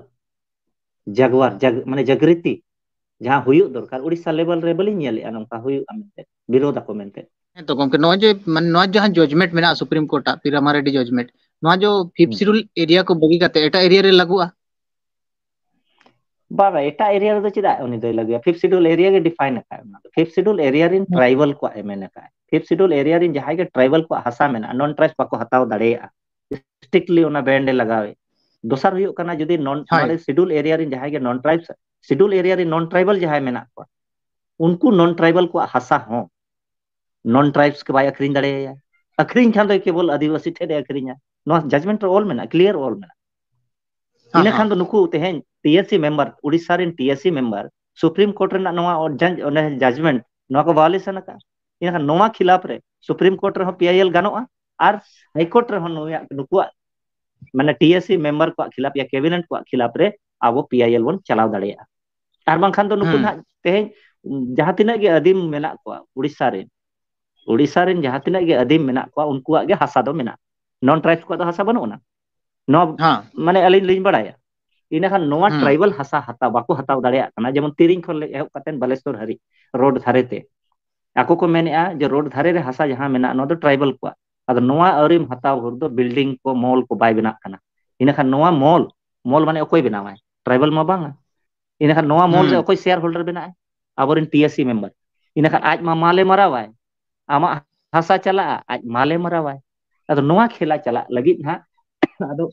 ᱡᱟᱜᱣᱟᱨ ᱡᱟᱜ-, ᱢᱟᱱᱮ ᱡᱟᱜᱽᱨᱤᱛᱤ ᱡᱟᱦᱟᱸ ᱦᱩᱭᱩᱜ ᱫᱚᱨᱠᱟᱨ, ᱩᱲᱤᱥᱥᱟ ᱞᱮᱵᱮᱞ ᱨᱮ ᱵᱟᱹᱞᱤᱧ ᱧᱮᱞᱮᱜᱼᱟ ᱱᱚᱝᱠᱟ ᱦᱩᱭᱩᱜᱼᱟ ᱢᱮᱱᱛᱮ, ᱵᱤᱨᱳᱫ ᱟᱠᱚ ᱢᱮᱱᱛᱮ᱾ ᱦᱮᱸ ᱛᱚ ᱜᱚᱢᱠᱮ, ᱱᱚᱜᱼᱚᱭ ᱡᱮ ᱢᱟᱱᱮ ᱱᱚᱣᱟ ᱡᱟᱦᱟᱸ ᱡᱟᱡᱽᱢᱮᱱᱴ ᱢᱮᱱᱟᱜᱼᱟ ᱥᱩᱯᱨᱤᱢ ᱠᱳᱨᱴ ᱟᱜ ᱯᱤ ᱨᱟᱢᱟᱨᱮᱰᱰᱤ ᱡᱟᱡᱽᱢᱮᱱᱴ, ᱱᱚᱣᱟ ᱡᱚ ᱯᱷᱤᱯᱛᱷ ᱥᱤᱰᱩᱞ ᱮᱨᱤᱭᱟ ᱠᱚ ᱵᱟᱹᱜᱤ ᱠᱟᱛᱮ ᱮᱴᱟᱜ ᱮᱨᱤᱭᱟ ᱨᱮ ᱞᱟᱹᱜᱩᱜᱼᱟ? ᱵᱟᱝ, ᱮᱴᱟᱜ ᱮᱨᱤᱭᱟ ᱨᱮᱫᱚ ᱪᱮᱫᱟᱜ ᱩᱱᱤ ᱫᱚᱭ ᱞᱟᱹᱜᱩᱭᱟ? ᱯᱷᱤᱯᱛᱷ ᱥᱤᱰᱩᱞ ᱮᱨᱤᱭᱟ ᱜᱮ ᱰᱤᱯᱷᱟᱭᱤᱱ ᱟᱠᱟᱫ ᱚᱱᱟ ᱫᱚ᱾ ᱯᱷᱤᱯᱛᱷ ᱥᱤᱰᱩᱞ ᱮᱨᱤᱭᱟ ᱨᱮᱱ ᱴᱨᱟᱭᱵᱟᱞ ᱠᱚᱣᱟᱜ ᱮ ᱢᱮᱱ ᱟᱠᱟᱫ᱾ ᱯᱷᱤᱯᱛᱷ ᱥᱤᱰᱩᱞ ᱮᱨᱤᱭᱟ ᱨᱮᱱ ᱡᱟᱦᱟᱸᱭ ᱜᱮ ᱴᱨᱟᱭᱵᱟᱞ ᱠᱚᱣᱟᱜ ᱦᱟᱥᱟ ᱢᱮᱱᱟᱜᱼᱟ, ᱱᱚᱱ ᱴᱨᱟᱭᱵᱥ ᱵᱟᱠᱚ ᱦᱟᱛᱟᱣ ᱫᱟᱲᱮᱭᱟᱜᱼᱟ᱾ ᱥᱴᱨᱤᱠᱴᱞᱤ ᱚᱱᱟ ᱵᱮᱱᱰ ᱮ ᱞᱟᱜᱟᱣᱮᱫ᱾ ᱫᱚᱥᱟᱨ ᱦᱩᱭᱩᱜ ᱠᱟᱱᱟ, ᱡᱩᱫᱤ ᱱᱚᱱ ᱱᱚᱰᱮ ᱥᱤᱰᱩᱞ ᱮᱨᱤᱭᱟ ᱨᱮᱱ ᱡᱟᱦᱟᱸᱭ ᱜᱮ ᱱᱚᱱ ᱴᱨᱟᱭᱵᱥ, ᱥᱤᱰᱩᱞ ᱮᱨᱤᱭᱟ ᱨᱮᱱ ᱱᱚᱱ ᱴᱨᱟᱭᱵᱟᱞ ᱡᱟᱦᱟᱸᱭ ᱢᱮᱱᱟᱜ ᱠᱚᱣᱟ, ᱩᱱᱠᱩ ᱱᱚᱱ ᱴᱨᱟᱭᱵᱟᱞ ᱠᱚᱣᱟᱜ ᱦᱟᱥᱟ ᱦᱚᱸ ᱱᱚᱱ ᱴᱨᱟᱭᱵᱥ ᱠᱚ ᱵᱟᱭ ᱟᱹᱠᱷᱨᱤᱧ ᱫᱟᱲᱮᱭᱟᱭᱟ᱾ ᱟᱹᱠᱷᱨᱤᱧ ᱠᱷᱟᱱ ᱫᱚ ᱠᱮᱵᱚᱞ ᱟᱹᱫᱤᱵᱟᱹᱥᱤ ᱴᱷᱮᱱ ᱮ ᱟᱹᱠᱷᱨᱤᱧᱟ᱾ ᱱᱚᱣᱟ ᱡᱟᱡᱽᱢᱮᱱᱴ ᱨᱮ ᱚᱞ ᱢᱮᱱᱟᱜᱼᱟ, ᱠᱞᱤᱭᱟᱨ ᱚᱞ ᱢᱮᱱᱟᱜᱼᱟ᱾ ᱤᱱᱟᱹ ᱠᱷᱟᱱ ᱫᱚ ᱱᱩᱠᱩ ᱛᱮᱦᱮᱧ T S C member, Odisha ᱨᱮᱱ T S C member supreme court ᱨᱮᱱᱟᱜ ᱱᱚᱣᱟ ᱚᱨ-, ᱡᱟᱡᱽ-, ᱚᱱᱮ ᱡᱟᱡᱽᱢᱮᱱᱴ, ᱱᱚᱣᱟ ᱠᱚ ᱵᱷᱟᱭᱳᱞᱮᱥᱚᱱ ᱟᱠᱟᱫᱼᱟ᱾ ᱤᱱᱟᱹ ᱠᱷᱟᱱ ᱱᱚᱣᱟ ᱠᱷᱤᱞᱟᱯ ᱨᱮ ᱥᱩᱯᱨᱤᱢ ᱠᱳᱨᱴ ᱨᱮᱦᱚᱸ ᱯᱤ ᱟᱭ ᱮᱞ ᱜᱟᱱᱚᱜᱼᱟ ᱟᱨ ᱦᱟᱭ ᱠᱳᱨᱴ ᱨᱮᱦᱚᱸ ᱱᱩᱭᱟᱜ, ᱱᱩᱠᱩᱣᱟᱜ ᱢᱟᱱᱮ ᱴᱤ ᱮᱥ ᱥᱤ ᱢᱮᱢᱵᱟᱨ ᱠᱚᱣᱟᱜ ᱠᱷᱤᱞᱟᱯ ᱭᱟ ᱠᱮᱵᱤᱱᱮᱴ ᱠᱚᱣᱟᱜ ᱠᱷᱤᱞᱟᱯ ᱨᱮ ᱟᱵᱚ ᱯᱤ ᱟᱭ ᱮᱞ ᱵᱚᱱ ᱪᱟᱞᱟᱣ ᱫᱟᱲᱮᱭᱟᱜᱼᱟ᱾ ᱟᱨ ᱵᱟᱝᱠᱷᱟᱱ ᱫᱚ ᱱᱩᱠᱩ ᱱᱟᱦᱟᱜ ᱛᱮᱦᱮᱧ ᱡᱟᱦᱟᱸ ᱛᱤᱱᱟᱹᱜ ᱜᱮ ᱟᱹᱫᱤᱢ ᱢᱮᱱᱟᱜ ᱠᱚᱣᱟ ᱩᱲᱤᱥᱥᱟ ᱨᱮᱱ, ᱩᱲᱤᱥᱥᱟ ᱨᱮᱱ ᱡᱟᱦᱟᱸ ᱛᱤᱱᱟᱹᱜ ᱜᱮ ᱟᱹᱫᱤᱢ ᱢᱮᱱᱟᱜ ᱠᱚᱣᱟ, ᱩᱱᱠᱩᱣᱟᱜ ᱜᱮ ᱦᱟᱥᱟ ᱫᱚ ᱢᱮᱱᱟᱜᱼᱟ᱾ ᱱᱚᱱ ᱴᱨᱟᱭᱤᱵᱥ ᱠᱚᱣᱟᱜ ᱫᱚ ᱦᱟᱥᱟ ᱵᱟᱹᱱᱩᱜ ᱟᱱᱟ᱾ ᱱᱚᱣᱟ ᱢᱟᱱᱮ ᱟᱹᱞᱤᱧ ᱞᱤᱧ ᱵᱟᱲᱟᱭᱟ᱾ ᱤᱱᱟᱹᱠᱷᱟᱱ ᱱᱚᱣᱟ ᱴᱨᱟᱭᱵᱟᱞ ᱦᱟᱥᱟ ᱦᱟᱛᱟᱣ ᱵᱟᱠᱚ ᱦᱟᱛᱟᱣ ᱫᱟᱲᱮᱭᱟᱜ ᱠᱟᱱᱟ, ᱡᱮᱢᱚᱱ ᱛᱤᱨᱤᱧ ᱠᱷᱚᱱ ᱮᱦᱚᱵ ᱠᱟᱛᱮ ᱵᱟᱞᱮᱥᱚᱨ ᱦᱟᱹᱨᱤᱡ ᱨᱳᱰ ᱫᱷᱟᱨᱮ ᱛᱮ᱾ ᱟᱠᱚ ᱠᱚ ᱢᱮᱱᱮᱫᱼᱟ ᱡᱮ ᱨᱳᱰ ᱫᱷᱟᱨᱮ ᱨᱮ ᱦᱟᱥᱟ ᱡᱟᱦᱟᱸ ᱢᱮᱱᱟᱜᱼᱟ, ᱱᱚᱣᱟ ᱫᱚ ᱴᱨᱟᱭᱵᱟᱞ ᱠᱚᱣᱟᱜ᱾ ᱟᱫᱚ ᱱᱚᱣᱟ ᱟᱹᱣᱨᱤᱢ ᱦᱟᱛᱟᱣ ᱵᱷᱳᱨ ᱫᱚ ᱵᱤᱞᱰᱤᱝ ᱠᱚ, ᱢᱚᱞ ᱠᱚ ᱵᱟᱭ ᱵᱮᱱᱟᱜ ᱠᱟᱱᱟ᱾ ᱤᱱᱟᱹᱠᱷᱟᱱ ᱱᱚᱣᱟ ᱢᱚᱞ, ᱢᱚᱞ ᱢᱟᱱᱮ ᱚᱠᱚᱭ ᱵᱮᱱᱟᱣᱟᱭ? ᱴᱨᱟᱭᱵᱟᱞ ᱢᱟ ᱵᱟᱝᱟ᱾ ᱤᱱᱟᱹᱠᱷᱟᱱ ᱱᱚᱣᱟ ᱢᱚᱞ ᱨᱮ ᱚᱠᱚᱭ ᱥᱮᱭᱟᱨ ᱦᱳᱞᱰᱟᱨ ᱵᱮᱱᱟᱜᱼᱟᱭ? ᱟᱵᱚᱨᱮᱱ ᱴᱤ ᱮᱥ ᱥᱤ ᱢᱮᱢᱵᱟᱨ᱾ ᱤᱱᱟᱹᱠᱷᱟᱱ ᱟᱡ ᱢᱟ ᱢᱟᱞᱮ ᱢᱟᱨᱟᱣᱟᱭ, ᱟᱢᱟᱜ ᱦᱟᱥᱟ ᱪᱟᱞᱟᱜᱼᱟ, ᱟᱡ ᱢᱟᱞᱮ ᱢᱟᱨᱟᱣᱟᱭ᱾ ᱟᱫᱚ ᱱᱚᱣᱟ ᱠᱷᱮᱞᱟ ᱪᱟᱞᱟᱜ ᱞᱟᱹᱜᱤᱫ ᱦᱟᱸᱜ ᱟᱫᱚ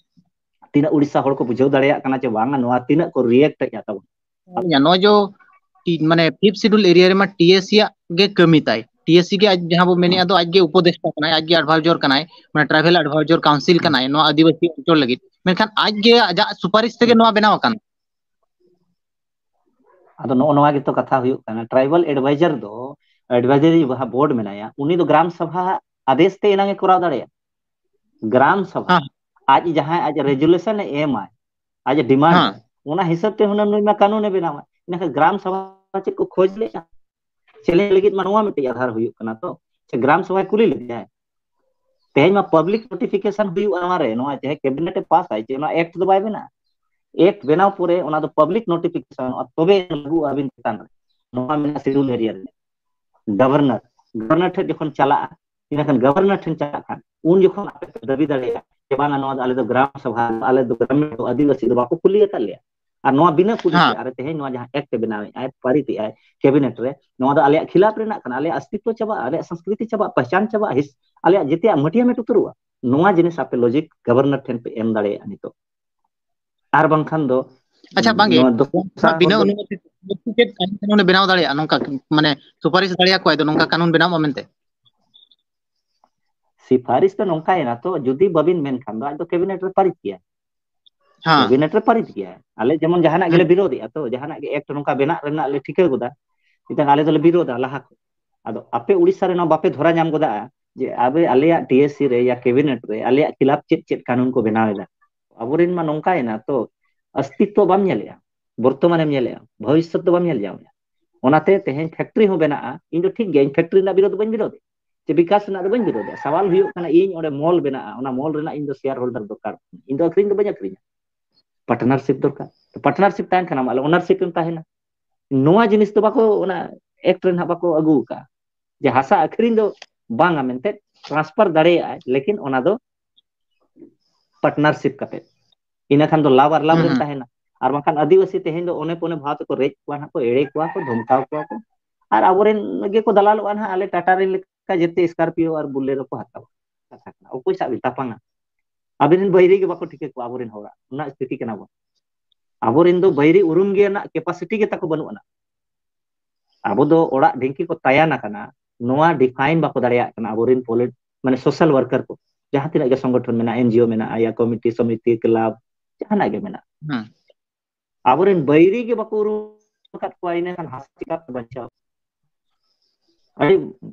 ᱛᱤᱱᱟᱹᱜ ᱩᱲᱤᱥᱥᱟ ᱦᱚᱲ ᱠᱚ ᱵᱩᱡᱷᱟᱹᱣ ᱫᱟᱲᱮᱭᱟᱜ ᱠᱟᱱᱟ ᱪᱮ ᱵᱟᱝᱟ, ᱱᱚᱣᱟ ᱛᱤᱱᱟᱹᱜ ᱠᱚ ᱨᱤᱭᱮᱠᱴ ᱮᱫᱼᱟ ᱛᱟᱵᱚᱱ᱾ ᱱᱚᱜᱼᱚᱭ ᱡᱚ ᱴᱤ- ᱢᱟᱱᱮ ᱯᱷᱤᱯᱛᱷ ᱥᱤᱰᱩᱞ ᱮᱨᱤᱭᱟ ᱨᱮᱢᱟ ᱴᱤ ᱮᱥ ᱥᱤ ᱟᱜ ᱜᱮ ᱠᱟᱹᱢᱤ ᱛᱟᱭ᱾ ᱴᱤ ᱮᱥ ᱥᱤ ᱜᱮ ᱟᱡ ᱡᱟᱦᱟᱸ ᱵᱚ ᱢᱮᱱᱮᱫᱼᱟ ᱫᱚ ᱟᱡ ᱜᱮ ᱩᱯᱚᱫᱮᱥᱴᱟ ᱠᱟᱱᱟᱭ, ᱟᱡ ᱜᱮ ᱮᱰᱵᱷᱟᱭᱡᱚᱨ ᱠᱟᱱᱟᱭ, ᱢᱟᱱᱮ ᱴᱨᱟᱭᱵᱟᱞ ᱮᱰᱵᱷᱟᱭᱡᱚᱨ ᱠᱟᱣᱩᱱᱥᱤᱞ ᱠᱟᱱᱟᱭ ᱱᱚᱣᱟ ᱟᱹᱫᱤᱵᱟᱹᱥᱤ ᱚᱧᱪᱚᱞ ᱞᱟᱹᱜᱤᱫ᱾ ᱢᱮᱱᱠᱷᱟᱱ ᱟᱡ ᱜᱮ ᱟᱡᱟᱜ ᱥᱩᱯᱟᱨᱤᱥ ᱛᱮᱜᱮ ᱱᱚᱣᱟ ᱵᱮᱱᱟᱣ ᱟᱠᱟᱱᱟ᱾ ᱟᱫᱚ ᱱᱚᱜᱼᱚ ᱱᱚᱣᱟ ᱜᱮᱛᱚ ᱠᱟᱛᱷᱟ ᱦᱩᱭᱩᱜ ᱠᱟᱱᱟ, ᱴᱨᱟᱭᱵᱟᱞ ᱮᱰᱵᱷᱟᱭᱡᱟᱨ ᱫᱚ, ᱮᱰᱵᱷᱟᱭᱡᱟᱨᱤ ᱡᱟᱦᱟᱸ ᱵᱳᱨᱰ ᱢᱮᱱᱟᱭᱟ, ᱩᱱᱤ ᱫᱚ ᱜᱨᱟᱢ ᱥᱟᱵᱷᱟ ᱟᱫᱮᱥ ᱛᱮ ᱮᱱᱟᱝ ᱮ ᱠᱚᱨᱟᱣ ᱫᱟᱲᱮᱭᱟᱜᱼᱟ᱾ ᱜᱨᱟᱢ ᱥᱟᱵᱷᱟ ᱦᱮᱸ᱾ ᱟᱡ ᱡᱟᱦᱟᱸᱭ ᱟᱡ ᱨᱮᱡᱩᱞᱮᱥᱚᱱ ᱮ ᱮᱢᱟᱭ, ᱟᱡ ᱰᱤᱢᱟᱱᱰ ᱦᱮᱸ᱾ ᱚᱱᱟ ᱦᱤᱥᱟᱹᱵ ᱛᱮ ᱦᱩᱱᱟᱹᱝ ᱱᱩᱭ ᱢᱟ ᱠᱟᱹᱱᱩᱱ ᱮ ᱵᱮᱱᱟᱣᱟ᱾ ᱤᱱᱟᱹᱠᱷᱟᱱ ᱜᱨᱟᱢ ᱥᱟᱵᱷᱟ ᱪᱮᱫ ᱠᱚ ᱠᱷᱚᱡᱽ ᱞᱮᱫᱼᱟ? ᱪᱮᱞᱮᱧᱡᱽ ᱞᱟᱹᱜᱤᱫ ᱢᱟ ᱱᱚᱣᱟ ᱢᱤᱫᱴᱤᱡ ᱟᱫᱷᱟᱨ ᱦᱩᱭᱩᱜ ᱠᱟᱱᱟ ᱛᱚ, ᱥᱮ ᱜᱨᱟᱢ ᱥᱟᱵᱷᱟᱭ ᱠᱩᱞᱤ ᱞᱮᱫᱮᱭᱟ? ᱛᱮᱦᱮᱧ ᱢᱟ ᱯᱟᱵᱽᱞᱤᱠ ᱱᱳᱴᱤᱯᱷᱤᱠᱮᱥᱚᱱ ᱦᱩᱭᱩᱜᱼᱟ ᱱᱚᱣᱟ ᱨᱮ, ᱱᱚᱣᱟ ᱡᱟᱦᱟᱸ ᱠᱮᱵᱤᱱᱮᱴ ᱮ ᱯᱟᱥ ᱟᱭ, ᱪᱮ ᱱᱚᱣᱟ ᱮᱠᱴ ᱫᱚ ᱵᱟᱭ ᱵᱮᱱᱟᱜᱼᱟ᱾ ᱮᱠᱴ ᱵᱮᱱᱟᱣ ᱯᱚᱨᱮ ᱚᱱᱟ ᱫᱚ ᱯᱟᱵᱽᱞᱤᱠ ᱱᱳᱴᱤᱯᱷᱤᱠᱮᱥᱚᱱᱚᱜᱼᱟ, ᱛᱚᱵᱮ ᱞᱟᱹᱜᱩᱜᱼᱟ ᱟᱹᱵᱤᱱ ᱪᱮᱛᱟᱱ ᱨᱮ᱾ ᱱᱚᱣᱟ ᱢᱮᱱᱟᱜᱼᱟ ᱥᱤᱰᱩᱞ ᱮᱨᱤᱭᱟ ᱨᱮ᱾ ᱜᱚᱵᱷᱚᱨᱱᱚᱨ, ᱜᱚᱵᱷᱚᱨᱱᱚᱨ ᱴᱷᱮᱱ ᱡᱚᱠᱷᱚᱱ ᱪᱟᱞᱟᱜᱼᱟ, ᱤᱱᱟᱹᱠᱷᱟᱱ ᱜᱚᱵᱷᱚᱨᱱᱚᱨ ᱴᱷᱮᱱ ᱪᱟᱞᱟᱜ ᱠᱷᱟᱱ ᱩᱱ ᱡᱚᱠᱷᱚᱱ ᱟᱯᱮ ᱯᱮ ᱫᱟᱹᱵᱤ ᱫᱟᱲᱮᱭᱟᱜᱼᱟ ᱡᱮ ᱵᱟᱝᱟ, ᱱᱚᱣᱟ ᱫᱚ ᱟᱞᱮ ᱫᱚ ᱜᱨᱟᱢ ᱥᱟᱵᱷᱟ, ᱟᱞᱮ ᱫᱚ ᱜᱨᱟᱢᱤᱱ ᱫᱚ ᱟᱹᱫᱤᱵᱟᱹᱥᱤ ᱫᱚ ᱵᱟᱠᱚ ᱠᱩᱞᱤ ᱟᱠᱟᱫ ᱞᱮᱭᱟ᱾ ᱟᱨ ᱱᱚᱣᱟ ᱵᱤᱱᱟᱹ ᱠᱩᱞᱤ ᱛᱮ, ᱦᱮᱸ᱾ ᱟᱨ ᱛᱮᱦᱮᱧ ᱱᱚᱣᱟ ᱡᱟᱦᱟᱸ ᱮᱠᱴ ᱮ ᱵᱮᱱᱟᱣᱮᱫ ᱟᱭ, ᱯᱟᱹᱨᱤᱛᱮᱫ ᱟᱭ ᱠᱮᱵᱤᱱᱮᱴ ᱨᱮ, ᱱᱚᱣᱟ ᱫᱚ ᱟᱞᱮᱭᱟᱜ ᱠᱷᱤᱞᱟᱯ ᱨᱮᱱᱟᱜ ᱠᱟᱱᱟ, ᱟᱞᱮᱭᱟᱜ ᱚᱥᱛᱤᱛᱣᱚ ᱪᱟᱵᱟᱜᱼᱟ, ᱟᱞᱮᱭᱟᱜ ᱥᱚᱝᱥᱠᱨᱤᱛᱤ ᱪᱟᱵᱟᱜᱼᱟ, ᱯᱮᱦᱪᱟᱱ ᱪᱟᱵᱟᱜᱼᱟ, ᱦᱤᱥ-, ᱟᱞᱮᱭᱟᱜ ᱡᱮᱛᱮᱭᱟᱜ ᱢᱟᱹᱴᱤᱭᱟᱹᱢᱮᱴ ᱩᱛᱟᱹᱨᱚᱜᱼᱟ᱾ ᱱᱚᱣᱟ ᱡᱤᱱᱤᱥ ᱟᱯᱮ ᱞᱚᱡᱤᱠ ᱜᱚᱵᱷᱚᱨᱱᱚᱨ ᱴᱷᱮᱱ ᱯᱮ ᱮᱢ ᱫᱟᱲᱮᱭᱟᱜᱼᱟ ᱱᱤᱛᱚᱜ᱾ ᱟᱨ ᱵᱟᱝᱠᱷᱟᱱ ᱫᱚ ᱟᱪᱪᱷᱟ, ᱵᱟᱝᱜᱮ, ᱱᱚᱣᱟ ᱫᱚᱥᱟᱨ ᱵᱤᱱᱟᱹ ᱦᱚᱲ ᱫᱚ ᱚᱱᱩᱢᱚᱛᱤ ᱪᱮᱫ ᱠᱟᱹᱱᱩᱱ ᱮ ᱵᱮᱱᱟᱣ ᱫᱟᱲᱮᱭᱟᱜᱼᱟ ᱱᱚᱝᱠᱟ, ᱢᱟᱱᱮ ᱥᱩᱯᱟᱨᱤᱥ ᱫᱟᱲᱮᱭᱟᱠᱚᱣᱟᱭ ᱫᱚ ᱱᱚᱝᱠᱟ ᱠᱟᱹᱱᱩᱱ ᱵᱮᱱᱟᱣ ᱢᱟ ᱢᱮᱱᱛᱮ? ᱥᱤᱯᱷᱟᱨᱤᱥ ᱫᱚ ᱱᱚᱝᱠᱟᱭᱮᱱᱟ ᱛᱚ, ᱡᱩᱫᱤ ᱵᱟᱵᱤᱱ ᱢᱮᱱᱠᱷᱟᱱ ᱫᱚ ᱟᱡ ᱫᱚ ᱠᱮᱵᱤᱱᱮᱴ ᱨᱮ ᱯᱟᱨᱤᱛ ᱜᱮᱭᱟ᱾ ᱦᱮᱸ᱾ ᱠᱮᱵᱤᱱᱮᱴ ᱨᱮ ᱯᱟᱨᱤᱛ ᱜᱮᱭᱟ᱾ ᱟᱞᱮ ᱡᱮᱢᱚᱱ ᱡᱟᱦᱟᱱᱟᱜ ᱜᱮᱞᱮ ᱦᱮᱸ᱾ ᱵᱤᱨᱳᱫᱮᱜᱼᱟ ᱛᱚ, ᱡᱟᱦᱟᱱᱟᱜ ᱜᱮ ᱮᱠᱴ ᱱᱚᱝᱠᱟ ᱵᱮᱱᱟᱜ ᱨᱮᱱᱟᱜ ᱞᱮ ᱴᱷᱤᱠᱟᱹ ᱜᱚᱫᱟ, ᱢᱤᱫᱴᱟᱝ ᱟᱞᱮ ᱫᱚᱞᱮ ᱵᱤᱨᱳᱫᱟ ᱞᱟᱦᱟ ᱠᱷᱚᱱ᱾ ᱟᱫᱚ ᱟᱯᱮ ᱩᱲᱤᱥᱥᱟ ᱨᱮ ᱱᱚᱣᱟ ᱵᱟᱯᱮ ᱫᱷᱚᱨᱟ ᱧᱟᱢ ᱜᱚᱫᱟ ᱡᱮ ᱟᱵᱮ ᱟᱞᱮᱭᱟᱜ ᱴᱤ ᱮᱥ ᱥᱤ ᱨᱮ ᱭᱟ ᱠᱮᱵᱤᱱᱮᱴ ᱨᱮ ᱟᱞᱮᱭᱟᱜ ᱠᱷᱤᱞᱟᱯ ᱪᱮᱫ ᱪᱮᱫ ᱠᱟᱹᱱᱩᱱ ᱠᱚ ᱵᱮᱱᱟᱣ ᱮᱫᱟ᱾ ᱟᱵᱚᱨᱮᱱ ᱢᱟ ᱱᱚᱝᱠᱟᱭᱮᱱᱟ ᱛᱚ, ᱚᱥᱛᱤᱛᱣᱚ ᱵᱟᱢ ᱧᱮᱞᱮᱜᱼᱟ, ᱵᱚᱨᱛᱚᱢᱟᱱᱮᱢ ᱧᱮᱞᱮᱜᱼᱟ, ᱵᱷᱚᱵᱤᱥᱥᱚᱛ ᱫᱚ ᱵᱟᱢ ᱧᱮᱞ ᱧᱟᱢᱮᱜᱼᱟ᱾ ᱚᱱᱟᱛᱮ ᱛᱮᱦᱮᱧ ᱯᱷᱮᱠᱴᱨᱤ ᱦᱚᱸ ᱵᱮᱱᱟᱜᱼᱟ, ᱤᱧ ᱫᱚ ᱴᱷᱤᱠ ᱜᱮᱭᱟ, ᱤᱧ ᱯᱷᱮᱠᱴᱨᱤ ᱨᱮᱱᱟᱜ ᱵᱤᱨᱳᱫᱷ ᱫᱚ ᱵᱟᱹᱧ ᱵᱤᱨᱳᱫᱷᱮᱜᱼᱟ, ᱪᱮ ᱵᱤᱠᱟᱥ ᱨᱮᱱᱟᱜ ᱫᱚ ᱵᱟᱹᱧ ᱵᱤᱨᱳᱫᱷᱮᱜᱼᱟ᱾ ᱥᱟᱣᱟᱞ ᱦᱩᱭᱩᱜ ᱠᱟᱱᱟ ᱤᱧ ᱚᱸᱰᱮ ᱢᱚᱞ ᱵᱮᱱᱟᱜᱼᱟ, ᱚᱱᱟ ᱢᱚᱞ ᱨᱮᱱᱟᱜ ᱤᱧ ᱫᱚ ᱥᱮᱭᱟᱨ ᱦᱳᱞᱰᱟᱨ ᱫᱚᱨᱠᱟᱨ, ᱤᱧ ᱫᱚ ᱟᱹᱠᱷᱨᱤᱧ ᱫᱚ ᱵᱟᱹᱧ ᱟᱹᱠᱷᱨᱤᱧᱟ, ᱯᱟᱨᱴᱱᱟᱨᱥᱤᱯ ᱫᱚᱨᱠᱟᱨ᱾ ᱯᱟᱨᱴᱱᱟᱨᱥᱤᱯ ᱛᱟᱦᱮᱱ ᱠᱷᱟᱱ ᱟᱢᱟᱜ ᱳᱱᱟᱨᱥᱤᱯ ᱮᱢ ᱛᱟᱦᱮᱱᱟ᱾ ᱱᱚᱣᱟ ᱡᱤᱱᱤᱥ ᱫᱚ ᱵᱟᱠᱚ, ᱚᱱᱟ ᱮᱠᱴ ᱨᱮ ᱱᱟᱦᱟᱜ ᱵᱟᱠᱚ ᱟᱹᱜᱩ ᱟᱠᱟᱫᱼᱟ ᱡᱮ ᱦᱟᱥᱟ ᱟᱹᱠᱷᱨᱤᱧ ᱫᱚ ᱵᱟᱝᱟ ᱢᱮᱱᱛᱮ᱾ ᱴᱨᱟᱱᱥᱯᱷᱟᱨ ᱫᱟᱲᱮᱭᱟᱜᱼᱟᱭ, ᱞᱮᱠᱤᱱ ᱚᱱᱟ ᱫᱚ ᱯᱟᱨᱴᱱᱟᱨᱥᱤᱯ ᱠᱟᱛᱮ᱾ ᱤᱱᱟᱹ ᱠᱷᱟᱱ ᱫᱚ ᱞᱟᱵᱷ ᱟᱨ ᱞᱟᱵᱷ ᱨᱮᱢ ᱛᱟᱦᱮᱱᱟ᱾ ᱟᱨ ᱵᱟᱝᱠᱷᱟᱱ ᱟᱹᱫᱤᱵᱟᱹᱥᱤ ᱛᱮᱦᱮᱧ ᱫᱚ ᱚᱱᱮ ᱯᱚᱱᱮ ᱵᱷᱟᱣ ᱛᱮᱠᱚ ᱨᱮᱡ ᱠᱚᱣᱟ ᱱᱟᱦᱟᱜ ᱠᱚ, ᱮᱲᱮ ᱠᱚᱣᱟ ᱠᱚ, ᱫᱷᱚᱢᱠᱟᱣ ᱠᱚᱣᱟ ᱠᱚ᱾ ᱟᱨ ᱟᱵᱚᱨᱮᱱ ᱜᱮᱠᱚ ᱫᱟᱞᱟᱞᱚᱜᱼᱟ ᱱᱟᱦᱟᱜ, ᱟᱞᱮ ᱴᱟᱴᱟ ᱨᱮᱱ ᱞᱮᱠᱟ ᱡᱮᱛᱮ ᱥᱠᱚᱨᱯᱤᱭᱳ ᱟᱨ ᱵᱩᱞᱮᱨᱳ ᱠᱚ ᱦᱟᱛᱟᱣᱟ᱾ ᱠᱟᱛᱷᱟ ᱠᱟᱱᱟ, ᱚᱠᱚᱭ ᱥᱟᱶ ᱵᱤᱱ ᱛᱟᱯᱟᱝᱟ? ᱟᱵᱤᱱ ᱨᱮᱱ ᱵᱟᱹᱭᱨᱤ ᱜᱮ ᱵᱟᱠᱚ ᱴᱷᱤᱠᱟᱹ ᱠᱚᱣᱟ ᱟᱵᱚᱨᱮᱱ ᱦᱚᱲᱟᱜ, ᱚᱱᱟ ᱥᱛᱷᱤᱛᱤ ᱠᱟᱱᱟ ᱵᱚᱱ᱾ ᱟᱵᱚᱨᱮᱱ ᱫᱚ ᱵᱟᱹᱭᱨᱤ ᱩᱨᱩᱢ ᱜᱮ ᱨᱮᱱᱟᱜ ᱠᱮᱯᱟᱥᱤᱴᱤ ᱜᱮ ᱛᱟᱠᱚ ᱵᱟᱹᱱᱩᱜ ᱟᱱᱟ᱾ ᱟᱵᱚ ᱫᱚ ᱚᱲᱟᱜ ᱰᱷᱤᱝᱠᱤ ᱠᱚ ᱛᱟᱭᱟᱱ ᱟᱠᱟᱱᱟ, ᱱᱚᱣᱟ ᱰᱤᱯᱷᱟᱭᱤᱱ ᱵᱟᱠᱚ ᱫᱟᱲᱮᱭᱟᱜ ᱠᱟᱱᱟ ᱟᱵᱚᱨᱮᱱ ᱯᱚᱞᱤᱴ ᱢᱟᱱᱮ ᱥᱳᱥᱟᱞ ᱣᱟᱨᱠᱟᱨ ᱠᱚ, ᱡᱟᱦᱟᱸ ᱛᱤᱱᱟᱹᱜ ᱜᱮ ᱥᱚᱝᱜᱚᱴᱷᱚᱱ ᱢᱮᱱᱟᱜᱼᱟ, ᱮᱱᱡᱤᱳ ᱢᱮᱱᱟᱜᱼᱟ, ᱭᱟ ᱠᱚᱢᱤᱴᱤ ᱥᱚᱢᱤᱛᱤ ᱠᱞᱟᱵ, ᱡᱟᱦᱟᱱᱟᱜ ᱜᱮ ᱢᱮᱱᱟᱜᱼᱟ᱾ ᱦᱩᱸ᱾ ᱟᱵᱚᱨᱮᱱ ᱵᱟᱹᱭᱨᱤ ᱜᱮ ᱵᱟᱠᱚ ᱩᱨᱩᱢ ᱟᱠᱟᱫ ᱠᱚᱣᱟ, ᱤᱱᱟᱹ ᱠᱷᱟᱱ ᱦᱟᱥᱟ ᱪᱤᱠᱟᱹᱛᱮ ᱵᱟᱧᱪᱟᱣ? ᱟᱹᱰᱤ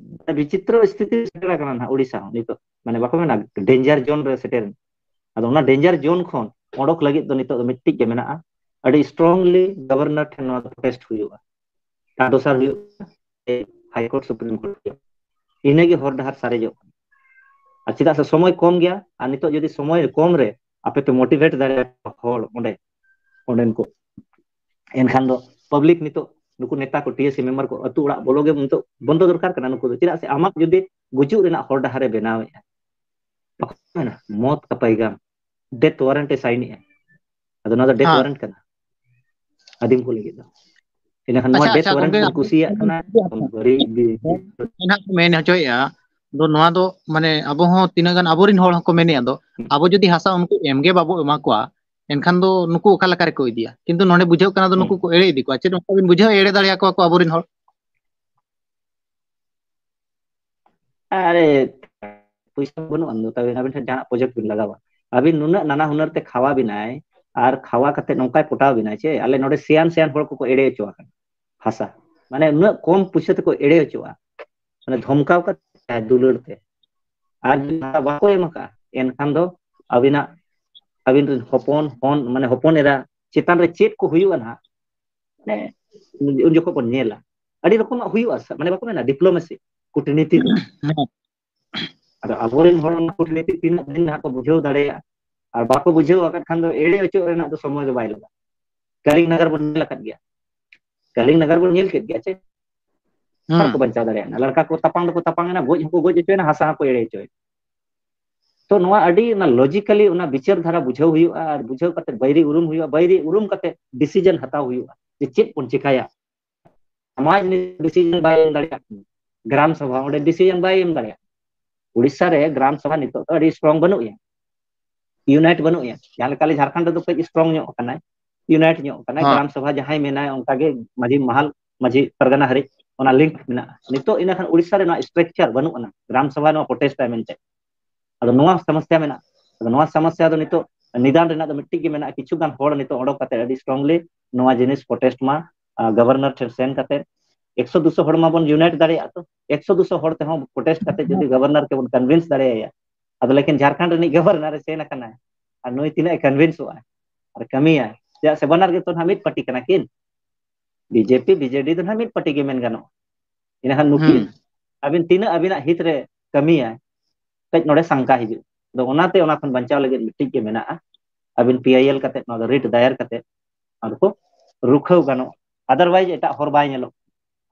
ᱵᱤᱪᱤᱛᱨᱚ ᱥᱛᱷᱤᱛᱤ ᱥᱮᱴᱮᱨ ᱟᱠᱟᱱᱟ ᱱᱟᱦᱟᱜ ᱳᱰᱤᱥᱟ ᱦᱚᱸ ᱱᱤᱛᱚᱜ, ᱢᱟᱱᱮ ᱵᱟᱠᱚ ᱢᱮᱱᱟ ᱰᱮᱧᱡᱟᱨ ᱡᱳᱱ ᱨᱮ ᱥᱮᱴᱮᱨ ᱮᱱᱟ᱾ ᱟᱫᱚ ᱚᱱᱟ ᱰᱮᱧᱡᱟᱨ ᱡᱳᱱ ᱠᱷᱚᱱ ᱚᱰᱚᱠ ᱞᱟᱹᱜᱤᱫ ᱫᱚ ᱱᱤᱛᱚᱜ ᱫᱚ ᱢᱤᱫᱴᱤᱡ ᱜᱮ ᱢᱮᱱᱟᱜᱼᱟ, ᱟᱹᱰᱤ ᱥᱴᱨᱚᱝᱞᱤ ᱜᱚᱵᱷᱚᱨᱱᱚᱨ ᱴᱷᱮᱱ ᱱᱚᱣᱟ ᱫᱚ ᱯᱨᱚᱴᱮᱥᱴ ᱦᱩᱭᱩᱜᱼᱟ᱾ ᱟᱨ ᱫᱚᱥᱟᱨ ᱦᱩᱭᱩᱜ ᱠᱟᱱᱟ ᱦᱟᱭ ᱠᱳᱨᱴ, ᱥᱩᱯᱨᱤᱢ ᱠᱳᱨᱴ ᱨᱮ᱾ ᱤᱱᱟᱹᱜᱮ ᱦᱚᱨ ᱰᱟᱦᱟᱨ ᱥᱟᱨᱮᱡᱚᱜ ᱠᱟᱱᱟ᱾ ᱟᱨ ᱪᱮᱫᱟᱜ ᱥᱮ ᱥᱚᱢᱚᱭ ᱠᱚᱢ ᱜᱮᱭᱟ, ᱟᱨ ᱱᱤᱛᱚᱜ ᱡᱩᱫᱤ ᱥᱚᱢᱚᱭ ᱠᱚᱢ ᱨᱮ ᱟᱯᱮ ᱯᱮ ᱢᱳᱴᱤᱵᱷᱮᱴ ᱫᱟᱲᱮᱭᱟᱠᱚᱣᱟ ᱦᱚᱲ ᱚᱸᱰᱮ, ᱚᱸᱰᱮᱱ ᱠᱚ, ᱮᱱᱠᱷᱟᱱ ᱫᱚ ᱯᱟᱵᱽᱞᱤᱠ ᱱᱤᱛᱚᱜ ᱱᱩᱠᱩ ᱱᱮᱛᱟ ᱠᱚ, ᱴᱤ ᱮ ᱥᱤ ᱢᱮᱢᱵᱟᱨ ᱠᱚ ᱟᱹᱛᱩ ᱚᱲᱟᱜ ᱵᱚᱞᱚ ᱜᱮ ᱱᱤᱛᱚᱜ ᱵᱚᱱᱫᱚ ᱫᱚᱨᱠᱟᱨ ᱠᱟᱱᱟ ᱱᱩᱠᱩ ᱫᱚ᱾ ᱪᱮᱫᱟᱜ ᱥᱮ ᱟᱢᱟᱜ ᱡᱩᱫᱤ ᱜᱩᱡᱩᱜ ᱨᱮᱱᱟᱜ ᱦᱚᱨ ᱰᱟᱦᱟᱨ ᱮ ᱵᱮᱱᱟᱣᱮᱫᱼᱟ, ᱵᱟᱠᱚ ᱢᱮᱱᱟ ᱢᱚᱛ ᱠᱟ ᱯᱟᱭᱜᱟᱢ, ᱰᱮᱛᱷ ᱣᱟᱨᱮᱱᱴ ᱮ ᱥᱟᱭᱤᱱᱮᱜᱼᱟ᱾ ᱟᱫᱚ ᱱᱚᱣᱟ ᱫᱚ ᱰᱮᱛᱷ ᱦᱮᱸ᱾ ᱣᱟᱨᱮᱱᱴ ᱠᱟᱱᱟ ᱟᱹᱫᱤᱢ ᱠᱚ ᱞᱟᱹᱜᱤᱫ ᱫᱚ᱾ ᱤᱱᱟᱹᱠᱷᱟᱱ ᱱᱚᱣᱟ ᱟᱪᱪᱷᱟ, ᱰᱮᱛᱷ ᱟᱪᱪᱷᱟ, ᱣᱟᱨᱮᱱᱴ ᱜᱚᱝᱠᱮ, ᱵᱚᱱ ᱠᱩᱥᱤᱭᱟᱜ ᱠᱟᱱᱟ, ᱵᱟᱹᱲᱤᱡ ᱵᱤ- ᱱᱟᱦᱟᱜ ᱠᱚ ᱢᱮᱱ ᱦᱚᱪᱚᱭᱮᱫᱼᱟ, ᱫᱚ ᱱᱚᱣᱟ ᱫᱚ ᱢᱟᱱᱮ ᱟᱵᱚ ᱦᱚᱸ ᱛᱤᱱᱟᱹᱜ ᱜᱟᱱ ᱟᱵᱚᱨᱮᱱ ᱦᱚᱲ ᱦᱚᱸᱠᱚ ᱢᱮᱱᱮᱫᱼᱟ, ᱫᱚ ᱟᱵᱚ ᱡᱩᱫᱤ ᱦᱟᱥᱟ ᱩᱱᱠᱩ ᱮᱢ ᱜᱮ ᱵᱟᱵᱚ ᱮᱢᱟ ᱠᱚᱣᱟ, ᱮᱱᱠᱷᱟᱱ ᱫᱚ ᱱᱩᱠᱩ ᱚᱠᱟ ᱞᱮᱠᱟ ᱨᱮᱠᱚ ᱤᱫᱤᱭᱟ? ᱠᱤᱱᱛᱩ ᱱᱚᱰᱮ ᱵᱩᱡᱷᱟᱹᱜ ᱠᱟᱱᱟ ᱫᱚ ᱱᱩᱠᱩ ᱠᱚ ᱮᱲᱮ ᱤᱫᱤ ᱠᱚᱣᱟ᱾ ᱪᱮᱫ ᱚᱱᱠᱟ ᱵᱤᱱ ᱵᱩᱡᱷᱟᱹᱣ, ᱮᱲᱮ ᱫᱟᱲᱮᱭᱟᱠᱚᱣᱟ ᱠᱚ ᱟᱵᱚᱨᱮᱱ ᱦᱚᱲ? ᱟᱨᱮ, ᱯᱩᱭᱥᱟᱹ ᱵᱟᱹᱱᱩᱜᱼᱟ, ᱟᱫᱚ ᱛᱟᱵᱮᱱ ᱟᱵᱮᱱ ᱴᱷᱮᱱ ᱡᱟᱦᱟᱱᱟᱜ ᱯᱨᱚᱡᱮᱠᱴ ᱵᱤᱱ ᱞᱟᱜᱟᱣᱟ, ᱟᱹᱵᱤᱱ ᱱᱩᱱᱟᱹᱜ ᱱᱟᱱᱟ ᱦᱩᱱᱟᱹᱨ ᱛᱮ ᱠᱷᱟᱣᱟ ᱵᱤᱱᱟᱭ, ᱟᱨ ᱠᱷᱟᱣᱟ ᱠᱟᱛᱮ ᱱᱚᱝᱠᱟᱭ ᱯᱚᱴᱟᱣ ᱵᱤᱱᱟᱭ ᱪᱮ, ᱟᱞᱮ ᱱᱚᱰᱮ ᱥᱮᱭᱟᱱ ᱥᱮᱭᱟᱱ ᱦᱚᱲ ᱠᱚᱠᱚ ᱮᱲᱮ ᱦᱚᱪᱚ ᱟᱠᱟᱱᱟ ᱦᱟᱥᱟ, ᱢᱟᱱᱮ ᱩᱱᱟᱹᱜ ᱠᱚᱢ ᱯᱩᱭᱥᱟᱹ ᱛᱮᱠᱚ ᱮᱲᱮ ᱦᱚᱪᱚᱜᱼᱟ, ᱢᱟᱱᱮ ᱫᱷᱚᱢᱠᱟᱣ ᱠᱟᱛᱮ ᱫᱩᱞᱟᱹᱲ ᱛᱮ, ᱟᱨ ᱡᱩᱫᱤ ᱦᱟᱥᱟ ᱵᱟᱠᱚ ᱮᱢ ᱟᱠᱟᱫᱼᱟ, ᱮᱱᱠᱷᱟᱱ ᱫᱚ ᱟᱹᱵᱤᱱᱟᱜ, ᱟᱹᱵᱤᱱ ᱨᱮᱱ ᱦᱚᱯᱚᱱ ᱦᱚᱱ, ᱢᱟᱱᱮ ᱦᱚᱯᱚᱱ ᱮᱨᱟ ᱪᱮᱛᱟᱱ ᱨᱮ ᱪᱮᱫ ᱠᱚ ᱦᱩᱭᱩᱜᱼᱟ ᱱᱟᱦᱟᱜ, ᱢᱟᱱᱮ ᱩᱱ ᱡᱚᱠᱷᱚᱱ ᱵᱚᱱ ᱧᱮᱞᱟ ᱟᱹᱰᱤ ᱨᱚᱠᱚᱢᱟᱜ ᱦᱩᱭᱩᱜᱼᱟ, ᱢᱟᱱᱮ ᱵᱟᱠᱚ ᱢᱮᱱᱟ ᱰᱤᱯᱞᱳᱢᱮᱥᱤ, ᱠᱩᱴᱱᱤᱛᱤ ᱫᱚ᱾ ᱟᱫᱚ ᱟᱵᱚᱨᱮᱱ ᱦᱚᱲ ᱚᱱᱟ ᱠᱩᱴᱱᱤᱛᱤ ᱛᱤᱱᱟᱹᱜ ᱫᱤᱱ ᱱᱟᱦᱟᱜ ᱠᱚ ᱵᱩᱡᱷᱟᱹᱣ ᱫᱟᱲᱮᱭᱟᱜᱼᱟ, ᱟᱨ ᱵᱟᱠᱚ ᱵᱩᱡᱷᱟᱹᱣ ᱟᱠᱟᱫ ᱠᱷᱟᱱ ᱫᱚ ᱮᱲᱮ ᱚᱪᱚᱜ ᱨᱮᱱᱟᱜ ᱫᱚ ᱥᱚᱢᱚᱭ ᱫᱚ ᱵᱟᱭ ᱞᱟᱜᱟᱜᱼᱟ᱾ ᱠᱟᱞᱤᱝ ᱱᱟᱜᱟᱨ ᱵᱚᱱ ᱧᱮᱞ ᱟᱠᱟᱫ ᱜᱮᱭᱟ, ᱠᱟᱞᱤᱝ ᱱᱟᱜᱟᱨ ᱵᱚᱱ ᱧᱮᱞ ᱠᱮᱫ ᱜᱮᱭᱟ ᱪᱮ? ᱚᱠᱟ ᱨᱮᱠᱚ ᱵᱟᱧᱪᱟᱣ ᱫᱟᱲᱮᱭᱟᱜ ᱠᱟᱱᱟ? ᱞᱟᱲᱠᱟ ᱠᱚ ᱛᱟᱯᱟᱢ ᱫᱚᱠᱚ ᱛᱟᱯᱟᱢ ᱮᱱᱟ, ᱜᱚᱡ ᱦᱚᱸᱠᱚ ᱜᱚᱡ ᱦᱚᱪᱚᱭᱮᱱᱟ, ᱦᱟᱥᱟ ᱦᱚᱸᱠᱚ ᱮᱲᱮ ᱦᱚᱪᱚᱭᱮᱱᱟ᱾ ᱛᱚ ᱱᱚᱣᱟ ᱟᱹᱰᱤ ᱚᱱᱟ ᱞᱚᱡᱤᱠᱟᱞᱤ ᱚᱱᱟ ᱵᱤᱪᱟᱹᱨ ᱫᱷᱟᱨᱟ ᱵᱩᱡᱷᱟᱹᱣ ᱦᱩᱭᱩᱜᱼᱟ, ᱟᱨ ᱵᱩᱡᱷᱟᱹᱣ ᱠᱟᱛᱮ ᱵᱟᱹᱭᱨᱤ ᱩᱨᱩᱢ ᱦᱩᱭᱩᱜᱼᱟ᱾ ᱵᱟᱹᱭᱨᱤ ᱩᱨᱩᱢ ᱠᱟᱛᱮ ᱰᱤᱥᱤᱡᱚᱱ ᱦᱟᱛᱟᱣ ᱦᱩᱭᱩᱜᱼᱟ ᱡᱮ ᱪᱮᱫ ᱵᱚᱱ ᱪᱮᱠᱟᱭᱟ᱾ ᱥᱚᱢᱟᱡᱽ ᱱᱤᱛ ᱰᱤᱥᱤᱡᱚᱱ ᱵᱟᱭ ᱮᱢ ᱫᱟᱲᱮᱭᱟᱜ ᱠᱟᱱᱟ, ᱜᱨᱟᱢ ᱥᱚᱵᱷᱟ ᱚᱸᱰᱮ ᱰᱤᱥᱤᱡᱚᱱ ᱵᱟᱭ ᱮᱢ ᱫᱟᱲᱮᱭᱟᱜ ᱠᱟᱱᱟ᱾ ᱩᱲᱤᱥᱥᱟ ᱨᱮ ᱜᱨᱟᱢ ᱥᱚᱵᱷᱟ ᱱᱤᱛᱚᱜ ᱫᱚ ᱟᱹᱰᱤ ᱥᱴᱨᱚᱝ ᱵᱟᱹᱱᱩᱜ ᱮᱭᱟ, ᱤᱭᱩᱱᱟᱭᱤᱴ ᱵᱟᱹᱱᱩᱜ ᱮᱭᱟ᱾ ᱡᱟᱦᱟᱸ ᱞᱮᱠᱟ ᱞᱮ ᱡᱷᱟᱲᱠᱷᱚᱸᱰ ᱨᱮᱫᱚ ᱠᱟᱹᱡ ᱥᱴᱨᱚᱝ ᱧᱚᱜ ᱠᱟᱱᱟᱭ, ᱤᱭᱩᱱᱟᱭᱤᱴ ᱧᱚᱜ ᱠᱟᱱᱟᱭ᱾ ᱦᱮᱸ᱾ ᱜᱨᱟᱢ ᱥᱚᱵᱷᱟ ᱡᱟᱦᱟᱸᱭ ᱢᱮᱱᱟᱭ ᱚᱱᱠᱟᱜᱮ ᱢᱟᱹᱡᱷᱤ ᱢᱟᱦᱟᱞ, ᱢᱟᱹᱡᱷᱤ ᱯᱟᱨᱜᱟᱱᱟ ᱦᱟᱹᱨᱤᱡ ᱚᱱᱟ ᱞᱤᱝᱠ ᱢᱮᱱᱟᱜᱼᱟ᱾ ᱱᱤᱛᱚᱜ ᱤᱱᱟᱹ ᱠᱷᱟᱱ ᱩᱲᱤᱥᱥᱟ ᱨᱮ ᱱᱚᱣᱟ ᱥᱴᱨᱟᱠᱪᱟᱨ ᱵᱟᱹᱱᱩᱜ ᱟᱱᱟ, ᱜᱨᱟᱢ ᱥᱚᱵᱷᱟ ᱱᱚᱣᱟ ᱯᱨᱚᱴᱮᱥᱴ ᱟᱭ ᱢᱮᱱᱛᱮ᱾ ᱟᱫᱚ ᱱᱚᱣᱟ ᱥᱚᱢᱚᱥᱥᱟ ᱢᱮᱱᱟᱜᱼᱟ᱾ ᱟᱫᱚ ᱱᱚᱣᱟ ᱥᱚᱢᱚᱥᱥᱟ ᱫᱚ ᱱᱤᱛᱚᱜ ᱱᱤᱫᱟᱱ ᱨᱮᱱᱟᱜ ᱫᱚ ᱢᱤᱫᱴᱤᱡ ᱜᱮ ᱢᱮᱱᱟᱜᱼᱟ, ᱠᱤᱪᱷᱩ ᱜᱟᱱ ᱦᱚᱲ ᱱᱤᱛᱚᱜ ᱚᱰᱚᱠ ᱠᱟᱛᱮ ᱟᱹᱰᱤ ᱥᱴᱨᱚᱝᱞᱤ ᱱᱚᱣᱟ ᱡᱤᱱᱤᱥ ᱯᱨᱚᱴᱮᱥᱴ ᱢᱟ, ᱜᱚᱵᱷᱚᱨᱱᱚᱨ ᱴᱷᱮᱱ ᱥᱮᱱ ᱠᱟᱛᱮ ᱮᱠᱥᱚ ᱫᱩᱥᱚ ᱦᱚᱲ ᱢᱟᱵᱚᱱ ᱤᱭᱩᱱᱟᱭᱤᱴ ᱫᱟᱲᱮᱭᱟᱜᱼᱟ᱾ ᱛᱚ ᱮᱠᱥᱚ ᱫᱩᱥᱚ ᱦᱚᱲ ᱛᱮᱦᱚᱸ ᱯᱨᱚᱴᱮᱥᱴ ᱠᱟᱛᱮ ᱡᱩᱫᱤ ᱜᱚᱵᱷᱚᱨᱱᱚᱨ ᱠᱮᱵᱚᱱ ᱠᱚᱱᱵᱷᱤᱱᱥ ᱫᱟᱲᱮᱭᱟᱭᱟ, ᱟᱫᱚ ᱞᱮᱠᱤᱱ ᱡᱷᱟᱲᱠᱷᱚᱸᱰ ᱨᱤᱱᱤᱡ ᱜᱚᱵᱷᱚᱨᱱᱚᱨ ᱮ ᱥᱮᱱ ᱟᱠᱟᱱᱟᱭ, ᱟᱨ ᱱᱩᱭ ᱛᱤᱱᱟᱹᱜ ᱮ ᱠᱚᱱᱵᱷᱤᱱᱥᱚᱜᱼᱟ ᱟᱨ ᱠᱟᱹᱢᱤᱭᱟ? ᱪᱮᱫᱟᱜ ᱥᱮ ᱵᱟᱱᱟᱨ ᱜᱮᱛᱚ ᱱᱟᱦᱟᱜ ᱢᱤᱫ ᱯᱟᱨᱴᱤ ᱠᱟᱱᱟ ᱠᱤᱱ, ᱵᱤᱡᱮᱯᱤ ᱵᱤᱡᱮᱰᱤ ᱫᱚ ᱱᱟᱦᱟᱜ ᱢᱤᱫ ᱯᱟᱨᱴᱤ ᱜᱮ ᱢᱮᱱ ᱜᱟᱱᱚᱜᱼᱟ᱾ ᱤᱱᱟᱹᱠᱷᱟᱱ ᱱᱩᱠᱤᱱ ᱦᱩᱸ᱾ ᱟᱹᱵᱤᱱ ᱛᱤᱱᱟᱹᱜ ᱟᱹᱵᱤᱱᱟᱜ ᱦᱤᱛ ᱨᱮ ᱠᱟᱹᱢᱤᱭᱟᱭ, ᱠᱟᱹᱡ ᱱᱚᱰᱮ ᱥᱟᱝᱠᱟ ᱦᱤᱡᱩᱜ᱾ ᱟᱫᱚ ᱚᱱᱟᱛᱮ ᱚᱱᱟ ᱠᱷᱚᱱ ᱵᱟᱧᱪᱟᱣ ᱞᱟᱹᱜᱤᱫ ᱢᱤᱫᱴᱤᱡ ᱜᱮ ᱢᱮᱱᱟᱜᱼᱟ, ᱟᱹᱵᱤᱱ ᱯᱤ ᱟᱭ ᱮᱞ ᱠᱟᱛᱮ ᱱᱚᱣᱟ ᱫᱚ ᱨᱤᱴ ᱫᱟᱭᱟᱨ ᱠᱟᱛᱮ ᱟᱫᱚ ᱠᱚ ᱨᱩᱠᱷᱟᱹᱣ ᱜᱟᱱᱚᱜᱼᱟ᱾ ᱟᱫᱟᱨᱣᱟᱭᱤᱡ ᱮᱴᱟᱜ ᱦᱚᱨ ᱵᱟᱭ ᱧᱮᱞᱚᱜ᱾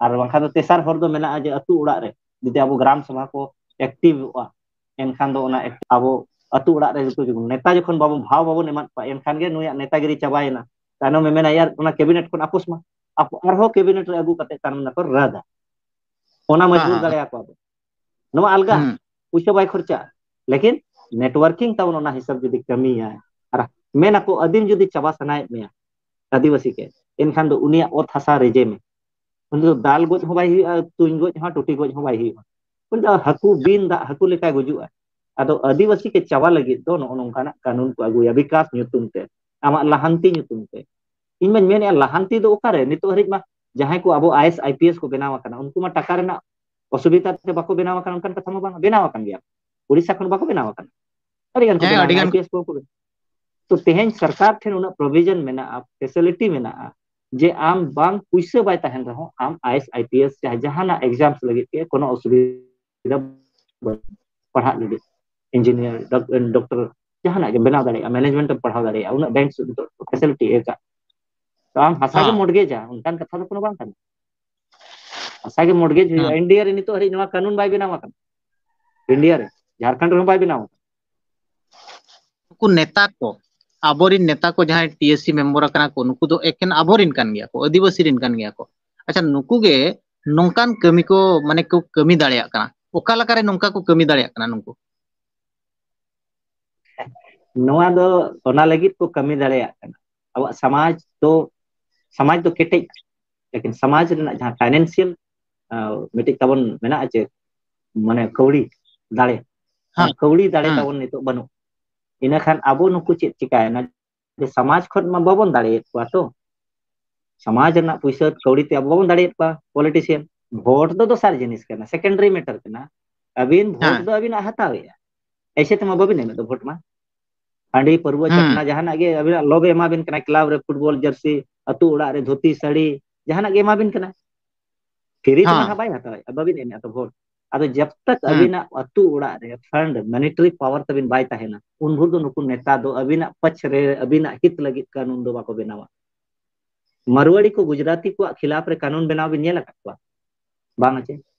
ᱟᱨ ᱵᱟᱝᱠᱷᱟᱱ ᱫᱚ ᱛᱮᱥᱟᱨ ᱦᱚᱨ ᱫᱚ ᱢᱮᱱᱟᱜᱼᱟ ᱡᱮ ᱟᱹᱛᱩ ᱚᱲᱟᱜ ᱨᱮ ᱡᱩᱫᱤ ᱟᱵᱚ ᱜᱨᱟᱢ ᱥᱚᱵᱷᱟ ᱠᱚ ᱮᱠᱴᱤᱵᱷᱚᱜᱼᱟ, ᱮᱱᱠᱷᱟᱱ ᱫᱚ ᱚᱱᱟ ᱮᱠ-, ᱟᱵᱚ ᱟᱹᱛᱩ ᱚᱲᱟᱜ ᱨᱮ ᱡᱚᱛᱚ ᱡᱩᱫᱤ ᱱᱮᱛᱟ ᱡᱚᱠᱷᱚᱱ ᱵᱟᱵᱚ ᱵᱷᱟᱣ ᱵᱟᱵᱚᱱ ᱮᱢᱟᱫ ᱠᱚᱣᱟ, ᱮᱱᱠᱷᱟᱱ ᱜᱮ ᱱᱩᱭᱟᱜ ᱱᱮᱛᱟᱜᱤᱨᱤ ᱪᱟᱵᱟᱭᱮᱱᱟ᱾ ᱛᱟᱭᱱᱚᱢ ᱮ ᱢᱮᱱᱟ, "ᱭᱟᱨ, ᱚᱱᱟ ᱠᱮᱵᱤᱱᱮᱴ ᱠᱷᱚᱱ ᱟᱯᱳᱥ ᱢᱟ", ᱟᱯ-, ᱟᱨᱦᱚᱸ ᱠᱮᱵᱤᱱᱮᱴ ᱨᱮ ᱟᱹᱜᱩ ᱠᱟᱛᱮ ᱛᱟᱭᱱᱚᱢ ᱫᱚᱠᱚ ᱨᱟᱫᱟ᱾ ᱚᱱᱟ ᱦᱮᱸ, ᱢᱚᱡᱽᱵᱩᱨ ᱦᱮᱸ᱾ ᱫᱟᱲᱮᱭᱟᱠᱚᱣᱟ ᱵᱚ᱾ ᱱᱚᱣᱟ ᱟᱞᱜᱟ, ᱦᱩᱸ᱾ ᱯᱩᱭᱥᱟᱹ ᱵᱟᱭ ᱠᱷᱚᱨᱪᱟᱜᱼᱟ᱾ ᱞᱮᱠᱤᱱ ᱱᱮᱴᱣᱟᱨᱠᱤᱝ ᱛᱟᱵᱚᱱ ᱚᱱᱟ ᱦᱤᱥᱟᱹᱵ ᱡᱩᱫᱤ ᱠᱟᱹᱢᱤᱭᱟ, ᱟᱨ ᱢᱮᱱᱟᱠᱚ ᱟᱹᱫᱤᱢ ᱡᱩᱫᱤ ᱪᱟᱵᱟ ᱥᱟᱱᱟᱭᱮᱫ ᱢᱮᱭᱟ ᱟᱹᱫᱤᱵᱟᱹᱥᱤ ᱜᱮ, ᱮᱱᱠᱷᱟᱱ ᱫᱚ ᱩᱱᱤᱭᱟᱜ ᱚᱛ ᱦᱟᱥᱟ ᱨᱮᱡᱮ ᱢᱮ᱾ ᱩᱱᱤ ᱫᱚ ᱫᱟᱞ ᱜᱚᱡ ᱦᱚᱸ ᱵᱟᱭ ᱦᱩᱭᱩᱜᱼᱟ, ᱛᱩᱧ ᱜᱚᱡ ᱦᱚᱸ, ᱴᱩᱴᱤ ᱜᱚᱡ ᱦᱚᱸ ᱵᱟᱭ ᱦᱩᱭᱩᱜᱼᱟ᱾ ᱩᱱᱤ ᱫᱚ ᱦᱟᱹᱠᱩ, ᱵᱤᱧ ᱫᱟᱜ ᱦᱟᱹᱠᱩ ᱞᱮᱠᱟᱭ ᱜᱩᱡᱩᱜᱼᱟ᱾ ᱟᱫᱚ ᱟᱹᱫᱤᱵᱟᱹᱥᱤ ᱠᱚ ᱪᱟᱵᱟ ᱞᱟᱹᱜᱤᱫ ᱫᱚ ᱱᱚᱜᱼᱚ ᱱᱚᱝᱠᱟᱱᱟᱜ ᱠᱟᱹᱱᱩᱱ ᱠᱚ ᱟᱹᱜᱩᱭᱟ, ᱵᱤᱠᱟᱥ ᱧᱩᱛᱩᱢ ᱛᱮ, ᱟᱢᱟᱜ ᱞᱟᱦᱟᱱᱛᱤ ᱧᱩᱛᱩᱢ ᱛᱮ᱾ ᱤᱧ ᱢᱟᱧ ᱢᱮᱱᱮᱫᱼᱟ, ᱞᱟᱦᱟᱱᱛᱤ ᱫᱚ ᱚᱠᱟᱨᱮ? ᱱᱤᱛᱚᱜ ᱦᱟᱹᱨᱤᱡ ᱢᱟ ᱡᱟᱦᱟᱸᱭ ᱠᱚ ᱟᱵᱚ I S, I P S ᱠᱚ ᱵᱮᱱᱟᱣ ᱟᱠᱟᱱᱟ, ᱩᱱᱠᱩ ᱢᱟ ᱴᱟᱠᱟ ᱨᱮᱱᱟᱜ ᱚᱥᱩᱵᱤᱫᱷᱟ ᱛᱮ ᱵᱟᱠᱚ ᱵᱮᱱᱟᱣ ᱟᱠᱟᱱᱟ, ᱚᱱᱠᱟᱱ ᱠᱟᱛᱷᱟ ᱢᱟ ᱵᱟᱝ, ᱵᱮᱱᱟᱣ ᱟᱠᱟᱱ ᱜᱮᱭᱟ᱾ ᱩᱲᱤᱥᱥᱟ ᱠᱷᱚᱱ ᱵᱟᱠᱚ ᱵᱮᱱᱟᱣ ᱟᱠᱟᱱᱟ, ᱟᱹᱰᱤ ᱜᱟᱱ ᱠᱚ ᱦᱮᱸ, ᱵᱮᱱᱟᱣ ᱟᱹᱰᱤ ᱟᱠᱟᱱᱟ, ᱜᱟᱱ᱾ ᱟᱭ ᱯᱤ ᱮᱥ ᱠᱚ᱾ ᱛᱚ ᱛᱮᱦᱮᱧ ᱥᱚᱨᱠᱟᱨ ᱴᱷᱮᱱ ᱩᱱᱟᱹᱜ ᱯᱨᱚᱵᱷᱤᱡᱚᱱ ᱢᱮᱱᱟᱜᱼᱟ, ᱯᱷᱮᱥᱤᱞᱤᱴᱤ ᱢᱮᱱᱟᱜᱼᱟ, ᱡᱮ ᱟᱢ ᱵᱟᱝ ᱯᱩᱭᱥᱟᱹ ᱵᱟᱭ ᱛᱟᱦᱮᱱ ᱨᱮᱦᱚᱸ ᱟᱢ I S, I P S ᱪᱟᱦᱮ ᱡᱟᱦᱟᱱᱟᱜ ᱮᱠᱡᱟᱢ ᱞᱟᱹᱜᱤᱫ ᱛᱮ ᱠᱳᱱᱳ ᱚᱥᱩᱵᱤᱫᱷᱟ ᱵᱟᱹᱱᱩᱜ᱾ ᱯᱟᱲᱦᱟᱜ ᱞᱟᱹᱜᱤᱫ, ᱤᱧᱡᱤᱱᱤᱭᱟᱨ, ᱰᱚᱠ-, ᱰᱚᱠᱴᱚᱨ, ᱡᱟᱦᱟᱱᱟᱜ ᱜᱮ ᱵᱮᱱᱟᱣ ᱫᱟᱲᱮᱭᱟᱜᱼᱟ, ᱢᱮᱱᱮᱡᱢᱮᱱᱴ ᱮᱢ ᱯᱟᱲᱦᱟᱣ ᱫᱟᱲᱮᱭᱟᱜᱼᱟ, ᱩᱱᱟᱹᱜ ᱵᱮᱝᱠ ᱥᱩᱫ ᱱᱤᱛᱚᱜ ᱯᱷᱮᱥᱤᱞᱤᱴᱤ ᱮ ᱠᱟᱜ᱾ ᱛᱚ ᱟᱢ ᱦᱟᱥᱟ ᱜᱮᱢ ᱦᱮᱸ᱾ ᱢᱚᱰᱜᱮᱡᱟ, ᱚᱱᱠᱟᱱ ᱠᱟᱛᱷᱟ ᱫᱚ ᱠᱳᱱᱳ ᱵᱟᱝ ᱠᱟᱱᱟ᱾ ᱦᱟᱥᱟ ᱜᱮ ᱢᱚᱨᱜᱮᱡᱽ ᱦᱩᱭᱩᱜᱼᱟ᱾ ᱤᱱᱰᱤᱭᱟ ᱨᱮ ᱱᱤᱛᱚᱜ ᱦᱟᱹᱨᱤᱡ ᱱᱚᱣᱟ ᱠᱟᱹᱱᱩᱱ ᱵᱟᱭ ᱵᱮᱱᱟᱣ ᱟᱠᱟᱱᱟ᱾ ᱤᱱᱰᱤᱭᱟ ᱨᱮ, ᱡᱷᱟᱲᱠᱷᱚᱸᱰ ᱨᱮᱦᱚᱸ ᱵᱟᱭ ᱵᱮᱱᱟᱣ ᱟᱠᱟᱱᱟ᱾ ᱱᱩᱠᱩ ᱱᱮᱛᱟ ᱠᱚ, ᱟᱵᱚᱨᱤᱱ ᱱᱮᱛᱟ ᱠᱚ ᱡᱟᱦᱟᱸᱭ ᱴᱤ ᱮᱥ ᱥᱤ ᱢᱮᱢᱵᱚᱨ ᱟᱠᱟᱱᱟ ᱠᱚ, ᱱᱩᱠᱩ ᱫᱚ ᱮᱠᱮᱱ ᱟᱵᱚᱨᱤᱱ ᱠᱟᱱ ᱜᱮᱭᱟ ᱠᱚ, ᱟᱹᱫᱤᱵᱟᱹᱥᱤ ᱨᱤᱱ ᱠᱟᱱ ᱜᱮᱭᱟ ᱠᱚ᱾ ᱟᱪᱪᱷᱟ, ᱱᱩᱠᱩ ᱜᱮ ᱱᱚᱝᱠᱟᱱ ᱠᱟᱹᱢᱤ ᱠᱚ ᱢᱟᱱᱮ ᱠᱚ ᱠᱟᱹᱢᱤ ᱫᱟᱲᱮᱭᱟᱜ ᱠᱟᱱᱟ, ᱚᱠᱟ ᱞᱮᱠᱟᱨᱮ ᱱᱚᱝᱠᱟ ᱠᱚ ᱠᱟᱹᱢᱤ ᱫᱟᱲᱮᱭᱟᱜ ᱠᱟᱱᱟ ᱱᱩᱠᱩ? ᱱᱚᱣᱟ ᱫᱚ ᱚᱱᱟ ᱞᱟᱹᱜᱤᱫ ᱠᱚ ᱠᱟᱹᱢᱤ ᱫᱟᱲᱮᱭᱟᱜ ᱠᱟᱱᱟ, ᱟᱵᱚᱣᱟᱜ ᱥᱚᱢᱟᱡᱽ ᱫᱚ, ᱥᱚᱢᱟᱡᱽ ᱫᱚ ᱠᱮᱴᱮᱡ, ᱞᱮᱠᱤᱱ ᱥᱚᱢᱟᱡᱽ ᱨᱮᱱᱟᱜ ᱡᱟᱦᱟᱸ ᱯᱷᱟᱭᱱᱮᱱᱥᱤᱭᱟᱞ ᱢᱤᱫᱴᱤᱡ ᱛᱟᱵᱚᱱ ᱢᱮᱱᱟᱜᱼᱟ, ᱪᱮᱫ ᱢᱟᱱᱮ ᱠᱟᱹᱣᱰᱤ ᱫᱟᱲᱮ, ᱚᱱᱟ ᱦᱮᱸ, ᱠᱟᱹᱣᱰᱤ ᱫᱟᱲᱮ ᱦᱮᱸ, ᱛᱟᱵᱚᱱ ᱱᱤᱛᱚᱜ ᱵᱟᱹᱱᱩᱜ᱾ ᱤᱱᱟᱹ ᱠᱷᱟᱱ ᱟᱵᱚ ᱱᱩᱠᱩ ᱪᱮᱫ ᱪᱤᱠᱟᱭᱮᱱᱟ, ᱡᱮ ᱥᱚᱢᱟᱡᱽ ᱠᱷᱚᱱ ᱢᱟ ᱵᱟᱵᱚᱱ ᱫᱟᱲᱮᱭᱮᱫ ᱠᱚᱣᱟ ᱛᱚ, ᱥᱚᱢᱟᱡᱽ ᱨᱮᱱᱟᱜ ᱯᱩᱭᱥᱟᱹ ᱠᱟᱹᱣᱰᱤ ᱛᱮ ᱟᱵᱚ ᱵᱟᱵᱚᱱ ᱫᱟᱲᱮᱭᱮᱫ ᱠᱚᱣᱟ᱾ ᱯᱚᱞᱤᱴᱤᱥᱤᱭᱟᱱ, ᱵᱷᱳᱴ ᱫᱚ ᱫᱚᱥᱟᱨ ᱡᱤᱱᱤᱥ ᱠᱟᱱᱟ, ᱥᱮᱠᱮᱱᱰᱟᱨᱤ ᱢᱮᱴᱟᱨ ᱠᱟᱱᱟ᱾ ᱟᱹᱵᱤᱱ ᱵᱷᱳᱴ ᱦᱮᱸ, ᱫᱚ ᱟᱹᱵᱤᱱᱟᱜ ᱦᱟᱛᱟᱣᱮᱜᱼᱟ, ᱮᱭᱥᱮ ᱛᱮᱢᱟ ᱵᱟᱵᱤᱱ ᱮᱢᱮᱫ ᱫᱚ ᱵᱷᱳᱴ ᱢᱟ᱾ ᱦᱟᱺᱰᱤ ᱯᱟᱹᱨᱣᱟᱹ ᱦᱮᱸ, ᱪᱟᱠᱷᱱᱟ ᱡᱟᱦᱟᱱᱟᱜ ᱜᱮ ᱟᱹᱵᱤᱱᱟᱜ ᱞᱚᱵᱮ ᱮᱢᱟᱵᱤᱱ ᱠᱟᱱᱟ, ᱠᱞᱟᱵᱽ ᱨᱮ ᱯᱷᱩᱴᱵᱚᱞ ᱡᱟᱹᱨᱥᱤ, ᱟᱹᱛᱩ ᱚᱲᱟᱜ ᱨᱮ ᱫᱷᱩᱛᱤ ᱥᱟᱹᱲᱤ, ᱡᱟᱦᱟᱱᱟᱜ ᱜᱮ ᱮᱢᱟᱵᱤᱱ ᱠᱟᱱᱟ᱾ ᱯᱷᱤᱨᱤ ᱛᱮᱢᱟ ᱦᱮᱸ, ᱱᱟᱦᱟᱜ ᱵᱟᱭ ᱦᱟᱛᱟᱣᱮᱫᱼᱟ, ᱵᱟᱵᱤᱱ ᱮᱢᱮᱫᱼᱟ ᱛᱚ ᱵᱷᱳᱴ᱾ ᱟᱫᱚ ᱡᱟᱵ ᱛᱟᱠ ᱦᱮᱸ, ᱟᱹᱵᱤᱱᱟᱜ ᱟᱹᱛᱩ ᱚᱲᱟᱜ ᱨᱮ ᱯᱷᱟᱱᱰ, ᱢᱚᱱᱤᱴᱟᱨᱤ ᱯᱟᱣᱟᱨ ᱛᱟᱵᱤᱱ ᱵᱟᱭ ᱛᱟᱦᱮᱱᱟ, ᱩᱱ ᱵᱷᱳᱨ ᱫᱚ ᱱᱩᱠᱩ ᱱᱮᱛᱟ ᱫᱚ ᱟᱹᱵᱤᱱᱟᱜ ᱯᱟᱪᱷ ᱨᱮ, ᱟᱹᱵᱤᱱᱟᱜ ᱦᱤᱛ ᱞᱟᱹᱜᱤᱫ ᱠᱟᱹᱱᱩᱱ ᱫᱚ ᱵᱟᱠᱚ ᱵᱮᱱᱟᱣᱟ᱾ ᱢᱟᱨᱣᱟᱲᱤ ᱠᱚ ᱜᱩᱡᱽᱨᱟᱛᱤ ᱠᱚᱣᱟᱜ ᱠᱷᱤᱞᱟᱯ ᱨᱮ ᱠᱟᱹᱱᱩᱱ ᱵᱮᱱᱟᱣ ᱵᱤᱱ ᱧᱮᱞ ᱟᱠᱟᱫ ᱠᱚᱣᱟ? ᱵᱟᱝ ᱪᱮ?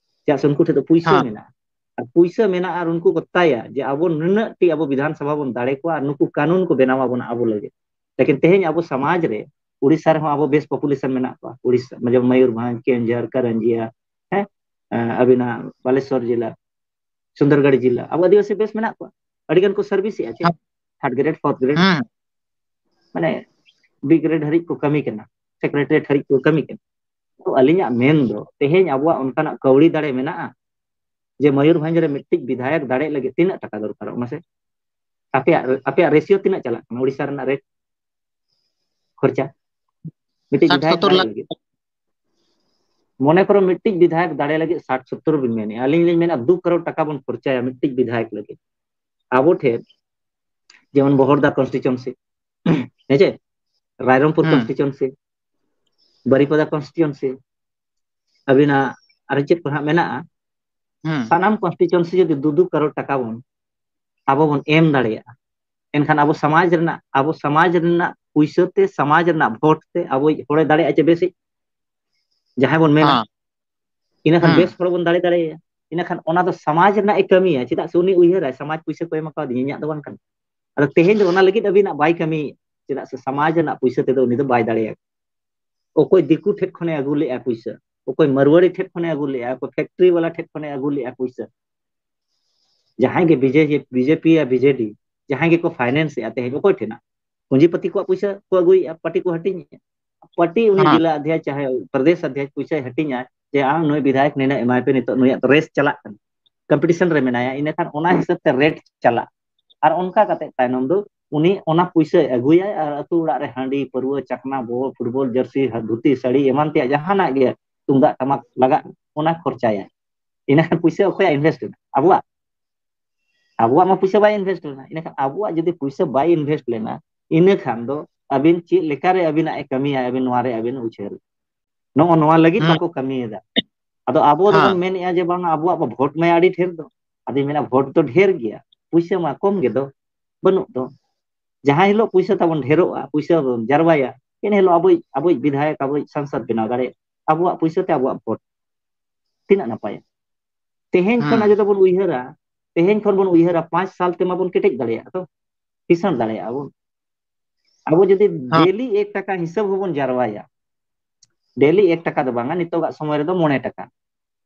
ᱪᱮᱫᱟᱜ ᱥᱮ ᱩᱱᱠᱩ ᱴᱷᱮᱱ ᱫᱚ ᱯᱩᱭᱥᱟᱹ ᱦᱮᱸ, ᱢᱮᱱᱟᱜᱼᱟ᱾ ᱟᱨ ᱯᱩᱭᱥᱟᱹ ᱢᱮᱱᱟᱜᱼᱟ ᱟᱨ ᱩᱱᱠᱩ ᱠᱚ ᱛᱟᱭᱟ ᱡᱮ ᱟᱵᱚ ᱱᱩᱱᱟᱹᱜ ᱴᱤ ᱟᱵᱚ ᱵᱤᱫᱷᱟᱱ ᱥᱚᱵᱷᱟ ᱵᱚᱱ ᱫᱟᱲᱮ ᱠᱚᱣᱟ ᱟᱨ ᱱᱩᱠᱩ ᱠᱟᱹᱱᱩᱱ ᱠᱚ ᱵᱮᱱᱟᱣ ᱟᱵᱚᱱᱟ ᱟᱵᱚ ᱞᱟᱹᱜᱤᱫ᱾ ᱞᱮᱠᱤᱱ ᱛᱮᱦᱮᱧ ᱟᱵᱚ ᱥᱚᱢᱟᱡᱽ ᱨᱮ ᱩᱲᱤᱥᱥᱟ ᱨᱮᱦᱚᱸ ᱟᱵᱚ ᱵᱮᱥ ᱯᱚᱯᱩᱞᱮᱥᱚᱱ ᱢᱮᱱᱟᱜ ᱠᱚᱣᱟ᱾ ᱩᱲᱤᱥᱥᱟ, ᱢᱚᱛᱞᱚᱵ ᱢᱚᱭᱩᱨᱵᱷᱚᱸᱡᱽ, ᱠᱮᱱᱡᱷᱚᱨ, ᱠᱟᱨᱟᱱᱡᱤᱭᱟ, ᱦᱮᱸ, ᱟᱹᱵᱤᱱᱟᱜ ᱵᱟᱞᱮᱥᱚᱨ ᱡᱮᱞᱟ, ᱥᱩᱱᱫᱚᱨᱜᱚᱲ ᱡᱮᱞᱟ, ᱟᱵᱚ ᱟᱹᱫᱤᱵᱟᱹᱥᱤ ᱵᱮᱥ ᱢᱮᱱᱟᱜ ᱠᱚᱣᱟ᱾ ᱟᱹᱰᱤ ᱜᱟᱱ ᱠᱚ ᱥᱟᱨᱵᱷᱤᱥ ᱮᱫᱼᱟ ᱪᱮ, ᱦᱮᱸ, ᱛᱷᱟᱨᱰ ᱜᱨᱮᱰ, ᱯᱷᱳᱨᱛᱷ ᱜᱨᱮᱰ, ᱦᱮᱸ, ᱢᱟᱱᱮ ᱵᱤ ᱜᱨᱮᱰ ᱦᱟᱹᱨᱤᱡ ᱠᱚ ᱠᱟᱹᱢᱤ ᱠᱟᱱᱟ, ᱥᱮᱠᱨᱮᱴᱟᱨᱤᱭᱮᱴ ᱦᱟᱹᱨᱤᱡ ᱠᱚ ᱠᱟᱹᱢᱤ ᱠᱟᱱᱟ᱾ ᱛᱚ ᱟᱹᱞᱤᱧᱟᱜ ᱢᱮᱱ ᱫᱚ ᱛᱮᱦᱮᱧ ᱟᱵᱚᱣᱟᱜ ᱚᱱᱠᱟᱱᱟᱜ ᱠᱟᱹᱣᱰᱤ ᱫᱟᱲᱮ ᱢᱮᱱᱟᱜᱼᱟ ᱡᱮ ᱢᱚᱭᱩᱨᱵᱷᱚᱸᱡᱽ ᱨᱮ ᱢᱤᱫᱴᱤᱡ ᱵᱤᱫᱷᱟᱭᱚᱠ ᱫᱟᱲᱮ ᱞᱟᱹᱜᱤᱫ ᱛᱤᱱᱟᱹᱜ ᱴᱟᱠᱟ ᱫᱚᱨᱠᱟᱨᱚᱜ ᱢᱟᱥᱮ? ᱟᱯᱮᱭᱟᱜ, ᱟᱯᱮᱭᱟᱜ ᱨᱮᱥᱤᱭᱳ ᱛᱤᱱᱟᱹᱜ ᱪᱟᱞᱟᱜ ᱠᱟᱱᱟ ᱳᱰᱤᱥᱟ ᱨᱮᱱᱟᱜ ᱨᱮᱴ ᱠᱷᱚᱨᱪᱟ? ᱢᱤᱫᱴᱤᱡ ᱥᱟᱴ ᱵᱤᱫᱷᱟᱭᱚᱠ ᱥᱚᱛᱛᱚᱨ ᱫᱟᱲᱮ ᱞᱟᱠᱷ᱾ ᱞᱟᱹᱜᱤᱫ ᱢᱚᱱᱮ ᱠᱚᱨᱚ ᱢᱤᱫᱴᱤᱡ ᱵᱤᱫᱷᱟᱭᱚᱠ ᱫᱟᱲᱮ ᱞᱟᱹᱜᱤᱫ ᱥᱟᱴ ᱥᱚᱛᱛᱚᱨ ᱵᱤᱱ ᱢᱮᱱᱮᱜᱼᱟ, ᱟᱹᱞᱤᱧ ᱞᱤᱧ ᱢᱮᱱᱟ ᱫᱩ ᱠᱟᱨᱳᱲ ᱴᱟᱠᱟ ᱵᱚᱱ ᱠᱷᱚᱨᱪᱟᱭᱟ ᱢᱤᱫᱴᱤᱡ ᱵᱤᱫᱷᱟᱭᱚᱠ ᱞᱟᱹᱜᱤᱫ᱾ ᱟᱵᱚ ᱴᱷᱮᱱ ᱡᱮᱢᱚᱱ ᱵᱚᱦᱚᱲᱫᱟ ᱠᱚᱱᱥᱴᱤᱴᱩᱭᱮᱱᱥᱤ, ᱦᱮᱸ ᱪᱮ, ᱨᱟᱭᱨᱚᱝᱯᱩᱨ ᱦᱩᱸ, ᱠᱚᱱᱥᱴᱤᱴᱩᱭᱮᱱᱥᱤ, ᱵᱟᱨᱤᱯᱟᱫᱟ ᱠᱚᱱᱥᱴᱤᱴᱩᱭᱮᱱᱥᱤ, ᱟᱹᱵᱤᱱᱟᱜ ᱟᱨ ᱪᱮᱫ ᱠᱚ ᱦᱟᱸᱜ ᱢᱮᱱᱟᱜᱼᱟ, ᱦᱩᱸ, ᱥᱟᱱᱟᱢ ᱠᱚᱱᱥᱴᱤᱴᱩᱭᱮᱱᱥᱤ ᱡᱩᱫᱤ ᱫᱩ ᱫᱩ ᱠᱟᱨᱳᱲ ᱴᱟᱠᱟ ᱵᱚᱱ ᱟᱵᱚ ᱵᱚᱱ ᱮᱢ ᱫᱟᱲᱮᱭᱟᱜᱼᱟ, ᱮᱱᱠᱷᱟᱱ ᱟᱵᱚ ᱥᱚᱢᱟᱡᱽ ᱨᱮᱱᱟᱜ, ᱟᱵᱚ ᱥᱚᱢᱟᱡᱽ ᱨᱮᱱᱟᱜ ᱯᱩᱭᱥᱟᱹ ᱛᱮ, ᱥᱚᱢᱟᱡᱽ ᱨᱮᱱᱟᱜ ᱵᱷᱳᱴ ᱛᱮ ᱟᱵᱚᱭᱤᱡ ᱦᱚᱲᱮ ᱫᱟᱲᱮᱭᱟᱜᱼᱟ ᱪᱮ ᱵᱮᱥᱤᱡ? ᱡᱟᱦᱟᱸᱭ ᱵᱚᱱ ᱢᱮᱱᱟ, ᱦᱮᱸ, ᱤᱱᱟᱹ ᱠᱷᱟᱱ ᱦᱮᱸ᱾ ᱵᱮᱥ ᱦᱚᱲ ᱵᱚᱱ ᱫᱟᱲᱮ ᱫᱟᱲᱮᱭᱟᱭᱟ᱾ ᱤᱱᱟᱹ ᱠᱷᱟᱱ ᱚᱱᱟ ᱫᱚ ᱥᱚᱢᱟᱡᱽ ᱨᱮᱱᱟᱜ ᱮ ᱠᱟᱹᱢᱤᱭᱟ᱾ ᱪᱮᱫᱟᱜ ᱥᱮ ᱩᱱᱤ ᱩᱭᱦᱟᱹᱨᱟᱭ, ᱥᱚᱢᱟᱡᱽ ᱯᱩᱭᱥᱟᱹ ᱠᱚ ᱮᱢ ᱟᱠᱟᱣᱫᱤᱧᱟ, ᱤᱧᱟᱹᱜ ᱫᱚ ᱵᱟᱝ ᱠᱟᱱᱟ᱾ ᱟᱫᱚ ᱛᱮᱦᱮᱧ ᱫᱚ ᱚᱱᱟ ᱞᱟᱹᱜᱤᱫ ᱟᱹᱵᱤᱱᱟᱜ ᱵᱟᱭ ᱠᱟᱹᱢᱤᱭᱮᱫ᱾ ᱪᱮᱫᱟᱜ ᱥᱮ ᱥᱚᱢᱟᱡᱽ ᱨᱮᱱᱟᱜ ᱯᱩᱭᱥᱟᱹ ᱛᱮᱫᱚ ᱩᱱᱤ ᱫᱚ ᱵᱟᱭ ᱫᱟᱲᱮᱭᱟᱜᱼᱟ᱾ ᱚᱠᱚᱭ ᱫᱤᱠᱩ ᱴᱷᱮᱱ ᱠᱷᱚᱱᱮ ᱟᱹᱜᱩ ᱞᱮᱫᱼᱟ ᱯᱩᱭᱥᱟᱹ, ᱚᱠᱚᱭ ᱢᱟᱨᱣᱟᱲᱤ ᱴᱷᱮᱱ ᱠᱷᱚᱱᱮ ᱟᱹᱜᱩ ᱞᱮᱫᱼᱟ, ᱚᱠᱚᱭ ᱯᱷᱮᱠᱴᱨᱤ ᱵᱟᱞᱟ ᱴᱷᱮᱱ ᱠᱷᱚᱱᱮ ᱟᱹᱜᱩ ᱞᱮᱫᱼᱟ ᱯᱩᱭᱥᱟᱹ, ᱡᱟᱦᱟᱸᱭ ᱜᱮ ᱵᱤᱡᱮᱯᱤ ᱟᱨ ᱵᱤᱡᱮᱰᱤ, ᱡᱟᱦᱟᱸᱭ ᱜᱮᱠᱚ ᱯᱷᱟᱭᱱᱮᱱᱥ ᱮᱫᱼᱟ ᱛᱮᱦᱮᱧ, ᱚᱠᱚᱭ ᱴᱷᱮᱱᱟᱜ? ᱯᱩᱸᱡᱤᱯᱟᱹᱛᱤ ᱠᱚᱣᱟᱜ ᱯᱩᱭᱥᱟᱹ ᱠᱚ ᱟᱹᱜᱩᱭᱮᱫᱼᱟ, ᱯᱟᱨᱴᱤ ᱠᱚ ᱦᱟᱹᱴᱤᱧᱮᱫᱼᱟ᱾ ᱯᱟᱨᱴᱤ ᱩᱱᱤ ᱦᱮᱸ᱾ ᱡᱮᱞᱟ ᱚᱫᱷᱭᱟᱭ ᱪᱟᱦᱮ ᱯᱨᱚᱫᱮᱥ ᱚᱫᱷᱭᱟᱭ ᱯᱩᱭᱥᱟᱹᱭ ᱦᱟᱹᱴᱤᱧᱟ ᱡᱮ ᱟᱢ ᱱᱩᱭ ᱵᱤᱫᱷᱟᱭᱚᱠ ᱱᱤᱱᱟᱹᱜ ᱮᱢᱟᱭ ᱯᱮ, ᱱᱤᱛᱚᱜ ᱱᱩᱭᱟᱜ ᱨᱮᱥ ᱪᱟᱞᱟᱜ ᱠᱟᱱᱟ, ᱠᱚᱢᱯᱤᱴᱤᱥᱚᱱ ᱨᱮ ᱢᱮᱱᱟᱭᱟ, ᱤᱱᱟᱹᱠᱷᱟᱱ ᱚᱱᱟ ᱦᱤᱥᱟᱹᱵ ᱛᱮ ᱨᱮᱴ ᱪᱟᱞᱟᱜ᱾ ᱟᱨ ᱚᱱᱠᱟ ᱠᱟᱛᱮ ᱛᱟᱭᱱᱚᱢ ᱫᱚ ᱩᱱᱤ ᱚᱱᱟ ᱯᱩᱭᱥᱟᱹᱭ ᱟᱹᱜᱩᱭᱟᱭ ᱟᱨ ᱟᱹᱛᱩ ᱚᱲᱟᱜ ᱨᱮ ᱦᱟᱺᱰᱤ, ᱯᱟᱹᱨᱣᱟᱹ, ᱪᱟᱠᱷᱱᱟ, ᱵᱚᱞ, ᱯᱷᱩᱴᱵᱚᱞ ᱡᱟᱹᱨᱥᱤ, ᱫᱷᱩᱛᱤ, ᱥᱟᱹᱲᱤ ᱮᱢᱟᱱ ᱛᱮᱭᱟᱜ ᱡᱟᱦᱟᱱᱟᱜ ᱜᱮ ᱛᱩᱢᱫᱟᱜ ᱴᱟᱢᱟᱠ ᱞᱟᱜᱟᱜ, ᱚᱱᱟ ᱠᱷᱚᱨᱪᱟᱭᱟᱭ᱾ ᱤᱱᱟᱹᱠᱷᱟᱱ ᱯᱩᱭᱥᱟᱹ ᱚᱠᱚᱭᱟᱜ ᱤᱱᱵᱷᱮᱥᱴ ᱮᱱᱟ? ᱟᱵᱚᱣᱟᱜ᱾ ᱟᱵᱚᱣᱟᱜ ᱢᱟ ᱯᱩᱭᱥᱟᱹ ᱵᱟᱭ ᱤᱱᱵᱷᱮᱥᱴ ᱞᱮᱱᱟ᱾ ᱤᱱᱟᱹᱠᱷᱟᱱ ᱟᱵᱚᱣᱟᱜ ᱡᱩᱫᱤ ᱯᱩᱭᱥᱟᱹ ᱵᱟᱭ ᱤᱱᱵᱷᱮᱥᱴ ᱞᱮᱱᱟ, ᱤᱱᱟᱹ ᱠᱷᱟᱱ ᱫᱚ ᱟᱹᱵᱤᱱ ᱪᱮᱫ ᱞᱮᱠᱟᱨᱮ ᱟᱹᱵᱤᱱᱟᱜ ᱮ ᱠᱟᱹᱢᱤᱭᱟ, ᱟᱹᱵᱤᱱ ᱱᱚᱣᱟ ᱨᱮ ᱟᱹᱵᱤᱱ ᱩᱪᱷᱟᱹᱨ᱾ ᱱᱚᱜᱼᱚ ᱱᱚᱣᱟ ᱞᱟᱹᱜᱤᱫ ᱦᱩᱸ᱾ ᱵᱟᱠᱚ ᱠᱟᱹᱢᱤᱭᱮᱫᱟ᱾ ᱟᱫᱚ ᱟᱵᱚ ᱫᱚᱵᱚᱱ ᱦᱮᱸ᱾ ᱢᱮᱱᱮᱫᱼᱟ ᱡᱮ ᱵᱟᱝ, ᱟᱵᱚᱣᱟᱜ ᱢᱟ ᱵᱷᱳᱴ ᱢᱟ ᱟᱹᱰᱤ ᱰᱷᱮᱨ ᱫᱚ᱾ ᱟᱫᱚᱧ ᱢᱮᱱᱟ, ᱵᱷᱳᱴ ᱫᱚ ᱰᱷᱮᱨ ᱜᱮᱭᱟ, ᱯᱩᱭᱥᱟᱹ ᱢᱟ ᱠᱚᱢ ᱜᱮ ᱫᱚ, ᱵᱟᱹᱱᱩᱜ ᱫᱚ᱾ ᱡᱟᱦᱟᱸ ᱦᱤᱞᱳᱜ ᱯᱩᱭᱥᱟᱹ ᱛᱟᱵᱚᱱ ᱰᱷᱮᱨᱚᱜᱼᱟ, ᱯᱩᱭᱥᱟᱹ ᱵᱚᱱ ᱡᱟᱨᱣᱟᱭᱟ, ᱤᱱᱟᱹ ᱦᱤᱞᱳᱜ ᱟᱵᱚᱭᱤᱡ, ᱟᱵᱚᱭᱤᱡ ᱵᱤᱫᱷᱟᱭᱚᱠ, ᱟᱵᱚᱭᱤᱡ ᱥᱟᱝᱥᱚᱫ ᱵᱮᱱᱟᱣ ᱫᱟᱲᱮᱭᱟᱜᱼᱟ᱾ ᱟᱵᱚᱣᱟᱜ ᱯᱩᱭᱥᱟᱹ ᱛᱮ ᱟᱵᱚᱣᱟᱜ ᱵᱷᱳᱴ ᱛᱤᱱᱟᱹᱜ ᱱᱟᱯᱟᱭᱟ᱾ ᱛᱮᱦᱮᱧ ᱠᱷᱚᱱ ᱦᱩᱸ᱾ ᱡᱩᱫᱤ ᱵᱚᱱ ᱩᱭᱦᱟᱹᱨᱟ, ᱛᱮᱦᱮᱧ ᱠᱷᱚᱱ ᱵᱚᱱ ᱩᱭᱦᱟᱹᱨᱟ, ᱯᱟᱸᱪ ᱥᱟᱞ ᱛᱮᱢᱟ ᱵᱚᱱ ᱠᱮᱴᱮᱡ ᱫᱟᱲᱮᱭᱟᱜᱼᱟ ᱛᱚ, ᱠᱤᱥᱟᱹᱬ ᱫᱟᱲᱮᱭᱟᱜᱼᱟ ᱵᱚᱱ᱾ ᱟᱵᱚ ᱡᱩᱫᱤ ᱦᱮᱸ᱾ ᱰᱮᱞᱤ ᱮᱠ ᱴᱟᱠᱟ ᱦᱤᱥᱟᱹᱵ ᱦᱚᱸᱵᱚᱱ ᱡᱟᱨᱣᱟᱭᱟ, ᱰᱮᱞᱤ ᱮᱠ ᱴᱟᱠᱟ ᱫᱚ ᱵᱟᱝᱟ, ᱱᱤᱛᱚᱜᱟᱜ ᱥᱚᱢᱚᱭ ᱨᱮᱫᱚ ᱢᱚᱬᱮ ᱴᱟᱠᱟ᱾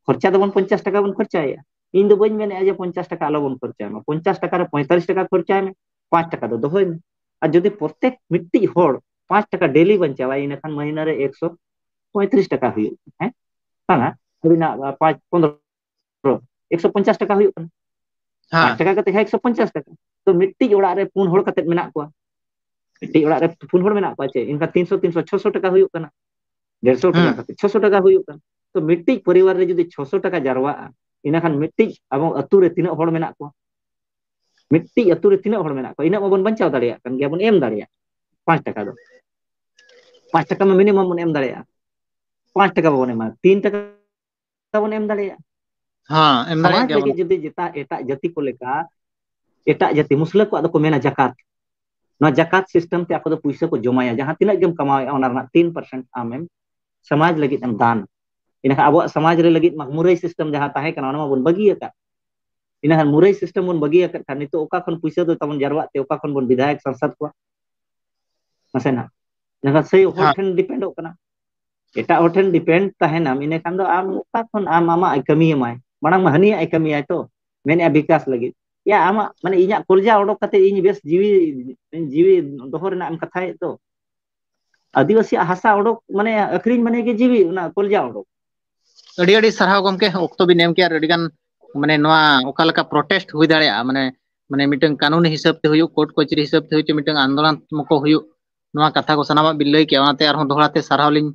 ᱠᱷᱚᱨᱪᱟ ᱫᱚᱵᱚᱱ ᱯᱚᱧᱪᱟᱥ ᱴᱟᱠᱟ ᱵᱚᱱ ᱠᱷᱚᱨᱪᱟᱭᱮᱫᱼᱟ᱾ ᱤᱧ ᱫᱚ ᱵᱟᱹᱧ ᱢᱮᱱᱮᱫᱼᱟ ᱡᱮ ᱯᱚᱧᱪᱟᱥ ᱴᱟᱠᱟ ᱟᱞᱚᱵᱚᱱ ᱠᱷᱚᱨᱪᱟᱭ ᱢᱟ, ᱯᱚᱧᱪᱟᱥ ᱴᱟᱠᱟ ᱨᱮ ᱯᱚᱸᱭᱛᱟᱞᱤᱥ ᱴᱟᱠᱟ ᱠᱷᱚᱨᱪᱟᱭ ᱢᱮ, ᱯᱟᱸᱪ ᱴᱟᱠᱟ ᱫᱚ ᱫᱚᱦᱚᱭ ᱢᱮ᱾ ᱟᱨ ᱡᱩᱫᱤ ᱯᱨᱚᱛᱮᱠ ᱢᱤᱫᱴᱤᱡ ᱦᱚᱲ ᱯᱟᱸᱪ ᱴᱟᱠᱟ ᱰᱮᱞᱤ ᱵᱟᱧᱪᱟᱣᱟᱭ, ᱤᱱᱟᱹᱠᱷᱟᱱ ᱢᱟᱹᱦᱱᱟᱹ ᱨᱮ ᱮᱠᱥᱚ ᱯᱚᱸᱭᱛᱨᱤᱥ ᱴᱟᱠᱟ ᱦᱩᱭᱩᱜ ᱠᱟᱱᱟ, ᱦᱮᱸ? ᱵᱟᱝᱟ, ᱟᱹᱵᱤᱱᱟᱜ ᱯᱟᱸᱪ, ᱯᱚᱱᱨᱚ, ᱮᱠᱥᱚ ᱯᱚᱧᱪᱟᱥ ᱴᱟᱠᱟ ᱦᱩᱭᱩᱜ ᱠᱟᱱᱟ᱾ ᱯᱟᱸᱪ ᱦᱮᱸ᱾ ᱴᱟᱠᱟ ᱠᱟᱛᱮ ᱠᱷᱟᱱ ᱮᱠᱥᱚ ᱯᱚᱧᱪᱟᱥ ᱴᱟᱠᱟ᱾ ᱛᱚ ᱢᱤᱫᱴᱤᱡ ᱚᱲᱟᱜ ᱨᱮ ᱯᱩᱱ ᱦᱚᱲ ᱠᱟᱛᱮ ᱢᱮᱱᱟᱜ ᱠᱚᱣᱟ, ᱢᱤᱫᱴᱤᱡ ᱚᱲᱟᱜ ᱨᱮ ᱯᱩᱱ ᱦᱚᱲ ᱢᱮᱱᱟᱜ ᱠᱚᱣᱟ, ᱪᱮ ᱮᱱᱠᱷᱟᱱ ᱛᱤᱱᱥᱚ, ᱛᱤᱱᱥᱚ, ᱪᱷᱚᱥᱚ ᱴᱟᱠᱟ ᱦᱩᱭᱩᱜ ᱠᱟᱱᱟ, ᱰᱮᱲᱥᱚ ᱴᱟᱠᱟ ᱦᱩᱸ᱾ ᱠᱟᱛᱮ ᱪᱷᱚᱥᱚ ᱴᱟᱠᱟ ᱦᱩᱭᱩᱜ ᱠᱟᱱᱟ᱾ ᱛᱚ ᱢᱤᱫᱴᱤᱡ ᱯᱚᱨᱤᱵᱟᱨ ᱨᱮ ᱡᱩᱫᱤ ᱪᱷᱚᱥᱚ ᱴᱟᱠᱟ ᱡᱟᱨᱣᱟᱜᱼᱟ, ᱤᱱᱟᱹᱠᱷᱟᱱ ᱢᱤᱫᱴᱤᱡ ᱟᱵᱚ ᱟᱹᱛᱩ ᱨᱮ ᱛᱤᱱᱟᱹᱜ ᱦᱚᱲ ᱢᱮᱱᱟᱜ ᱠᱚᱣᱟ? ᱢᱤᱫᱴᱤᱡ ᱟᱹᱛᱩ ᱨᱮ ᱛᱤᱱᱟᱹᱜ ᱦᱚᱲ ᱢᱮᱱᱟᱜ ᱠᱚᱣᱟ? ᱤᱱᱟᱹᱜ ᱢᱟᱵᱚᱱ ᱵᱟᱧᱪᱟᱣ ᱫᱟᱲᱮᱭᱟᱜ ᱠᱟᱱ ᱜᱮᱭᱟ, ᱵᱚᱱ ᱮᱢ ᱫᱟᱲᱮᱭᱟᱜ᱾ ᱯᱟᱸᱪ ᱴᱟᱠᱟ ᱫᱚ, ᱯᱟᱸᱪ ᱴᱟᱠᱟ ᱢᱟ ᱢᱤᱱᱤᱢᱟᱢ ᱵᱚᱱ ᱮᱢ ᱫᱟᱲᱮᱭᱟᱜᱼᱟ᱾ ᱯᱟᱸᱪ ᱴᱟᱠᱟ ᱵᱟᱵᱚᱱ ᱮᱢᱟ, ᱛᱤᱱ ᱴᱟᱠᱟ ᱵᱚᱱ ᱮᱢ ᱫᱟᱲᱮᱭᱟᱜᱼᱟ᱾ ᱦᱮᱸ, ᱮᱢ ᱫᱟᱲᱮᱭᱟᱜ ᱥᱚᱢᱟᱡᱽ ᱜᱮᱭᱟ ᱵᱚᱱ᱾ ᱞᱟᱹᱜᱤᱫ ᱡᱩᱫᱤ ᱡᱮᱴᱟ ᱮᱴᱟᱜ ᱡᱟᱹᱛᱤ ᱠᱚ ᱞᱮᱠᱟ, ᱮᱴᱟᱜ ᱡᱟᱹᱛᱤ ᱢᱩᱥᱞᱟᱹ ᱠᱚᱣᱟᱜ ᱫᱚᱠᱚ ᱢᱮᱱᱟ ᱡᱟᱠᱟᱛ᱾ ᱱᱚᱣᱟ ᱡᱟᱠᱟᱛ ᱥᱤᱥᱴᱮᱢ ᱛᱮ ᱟᱠᱚ ᱫᱚ ᱯᱩᱭᱥᱟᱹ ᱠᱚ ᱡᱚᱢᱟᱭᱟ, ᱡᱟᱦᱟᱸ ᱛᱤᱱᱟᱹᱜ ᱜᱮᱢ ᱠᱟᱢᱟᱣᱮᱫᱼᱟ, ᱚᱱᱟ ᱨᱮᱱᱟᱜ ᱛᱤᱱ ᱯᱟᱨᱥᱮᱱᱴ ᱟᱢᱮᱢ ᱥᱚᱢᱟᱡᱽ ᱞᱟᱹᱜᱤᱫ ᱮᱢ ᱫᱟᱱ᱾ ᱤᱱᱟᱹᱠᱷᱟᱱ ᱟᱵᱚᱣᱟᱜ ᱥᱚᱢᱟᱡᱽ ᱨᱮ ᱞᱟᱹᱜᱤᱫ ᱢᱟ ᱢᱩᱨᱟᱹᱭ system ᱡᱟᱦᱟᱸ ᱛᱟᱦᱮᱸ ᱠᱟᱱᱟ, ᱚᱱᱟ ᱢᱟᱵᱚᱱ ᱵᱟᱹᱜᱤ ᱟᱠᱟᱫ᱾ ᱤᱱᱟᱹᱠᱷᱟᱱ ᱢᱩᱨᱟᱹᱭ system ᱵᱚᱱ ᱵᱟᱹᱜᱤ ᱟᱠᱟᱫ ᱠᱷᱟᱱ ᱱᱤᱛᱚᱜ ᱚᱠᱟ ᱠᱷᱚᱱ ᱯᱩᱭᱥᱟᱹ ᱫᱚ ᱛᱟᱵᱚᱱ ᱡᱟᱨᱣᱟᱜ ᱛᱮ, ᱚᱠᱟ ᱠᱷᱚᱱ ᱵᱚᱱ ᱵᱤᱫᱷᱟᱭᱚᱠ ᱥᱟᱝᱥᱟᱫ ᱠᱚᱣᱟ? ᱢᱟᱥᱮ ᱱᱟᱦᱟᱜ, ᱤᱱᱟᱹᱠᱷᱟᱱ ᱥᱮᱭ ᱦᱚᱲ ᱦᱮᱸ᱾ ᱴᱷᱮᱱ dependᱚᱜ ᱠᱟᱱᱟ᱾ ᱮᱴᱟᱜ ᱦᱚᱲ ᱴᱷᱮᱱ depend ᱛᱟᱦᱮᱱᱟᱢ, ᱤᱱᱟᱹᱠᱷᱟᱱ ᱫᱚ ᱟᱢ ᱚᱠᱟ ᱠᱷᱚᱱ ᱟᱢ ᱟᱢᱟᱜ ᱮ ᱠᱟᱹᱢᱤᱭᱟᱢᱟᱭ? ᱢᱟᱲᱟᱝ ᱢᱟ ᱦᱟᱹᱱᱤᱭᱟᱜ ᱮ ᱠᱟᱹᱢᱤᱭᱟᱭ ᱛᱚ, ᱢᱮᱱᱮᱫᱼᱟ ᱵᱤᱠᱟᱥ ᱞᱟᱹᱜᱤᱫ᱾ ᱭᱟ, ᱟᱢᱟᱜ, ᱢᱟᱱᱮ, ᱤᱧᱟᱜ ᱠᱚᱞᱡᱟ ᱚᱰᱚᱠ ᱠᱟᱛᱮ ᱤᱧ ᱵᱮᱥ ᱡᱤᱣᱤ, ᱡᱤᱣᱤ ᱫᱚᱦᱚ ᱨᱮᱱᱟᱜ ᱮᱢ ᱠᱟᱛᱷᱟᱭᱮᱫ ᱛᱚ᱾ ᱟᱹᱫᱤᱵᱟᱹᱥᱤᱭᱟᱜ ᱦᱟᱥᱟ ᱚᱰᱚᱠ, ᱢᱟᱱᱮ, ᱟᱹᱠᱷᱨᱤᱧ ᱢᱟᱱᱮ ᱜᱮ ᱡᱤᱣᱤ, ᱚᱱᱟ ᱠᱚᱞᱡᱟ ᱚᱰᱚᱠ᱾ ᱟᱹᱰᱤ ᱟᱹᱰᱤ ᱥᱟᱨᱦᱟᱣ ᱜᱚᱢᱠᱮ, ᱚᱠᱛᱚ ᱵᱤᱱ ᱮᱢ ᱠᱮᱜᱼᱟ, ᱟᱹᱰᱤ ᱜᱟᱱ, ᱢᱟᱱᱮ, ᱱᱚᱣᱟ ᱚᱠᱟ ᱞᱮᱠᱟ protest ᱦᱩᱭ ᱫᱟᱲᱮᱭᱟᱜᱼᱟ, ᱢᱟᱱᱮ, ᱢᱟᱱᱮ ᱢᱤᱫᱴᱟᱝ ᱠᱟᱹᱱᱩᱱᱤ ᱦᱤᱥᱟᱹᱵ ᱛᱮ ᱦᱩᱭᱩᱜ, ᱠᱳᱨᱴ ᱠᱚᱪᱟᱹᱨᱤ ᱦᱤᱥᱟᱹᱵ ᱛᱮ ᱦᱩᱭᱩᱜ, ᱪᱮ ᱢᱤᱫᱴᱟᱝ ᱟᱱᱫᱳᱞᱚᱱ ᱠᱚ ᱦᱩᱭᱩᱜ, ᱱᱚᱣᱟ ᱠᱟᱛᱷᱟ ᱠᱚ ᱥᱟᱱᱟᱢᱟᱜ ᱵᱤᱱ ᱞᱟᱹᱭ ᱠᱮᱜᱼᱟ, ᱚᱱᱟᱛᱮ ᱟᱨᱦᱚᱸ ᱫᱚᱦᱲᱟ ᱛᱮ ᱥᱟᱨᱦᱟᱣ ᱞᱤᱧ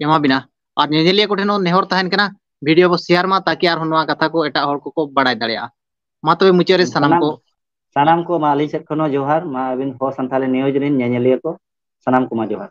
ᱮᱢᱟ ᱵᱤᱱᱟ᱾ ᱟᱨ ᱧᱮᱧᱮᱞᱤᱭᱟᱹ ᱠᱚᱴᱷᱮᱱ ᱦᱚᱸ ᱱᱮᱦᱚᱨ ᱛᱟᱦᱮᱱ ᱠᱟᱱᱟ, video ᱵᱚ share ᱢᱟ, ᱛᱟᱠᱤ ᱟᱨᱦᱚᱸ ᱱᱚᱣᱟ ᱠᱟᱛᱷᱟ ᱠᱚ ᱮᱴᱟᱜ ᱦᱚᱲ ᱠᱚᱠᱚ ᱵᱟᱲᱟᱭ ᱫᱟᱲᱮᱭᱟᱜᱼᱟ᱾ ᱢᱟ ᱛᱚᱵᱮ ᱢᱩᱪᱟᱹᱫ ᱨᱮ ᱥᱟᱱᱟᱢ ᱥᱟᱱᱟᱢ, ᱠᱚ ᱥᱟᱱᱟᱢ ᱠᱚ ᱢᱟ ᱟᱹᱞᱤᱧ ᱥᱮᱫ ᱠᱷᱚᱱ ᱦᱚᱸ ᱡᱚᱦᱟᱨ, ᱢᱟ ᱟᱹᱵᱤᱱ ᱦᱚᱸ ᱥᱟᱱᱛᱟᱲᱤ news ᱨᱮᱱ ᱧᱮᱧᱮᱞᱤᱭᱟᱹ ᱠᱚ ᱥᱟᱱᱟᱢ ᱠᱚ ᱢᱟ ᱡᱚᱦᱟᱨ᱾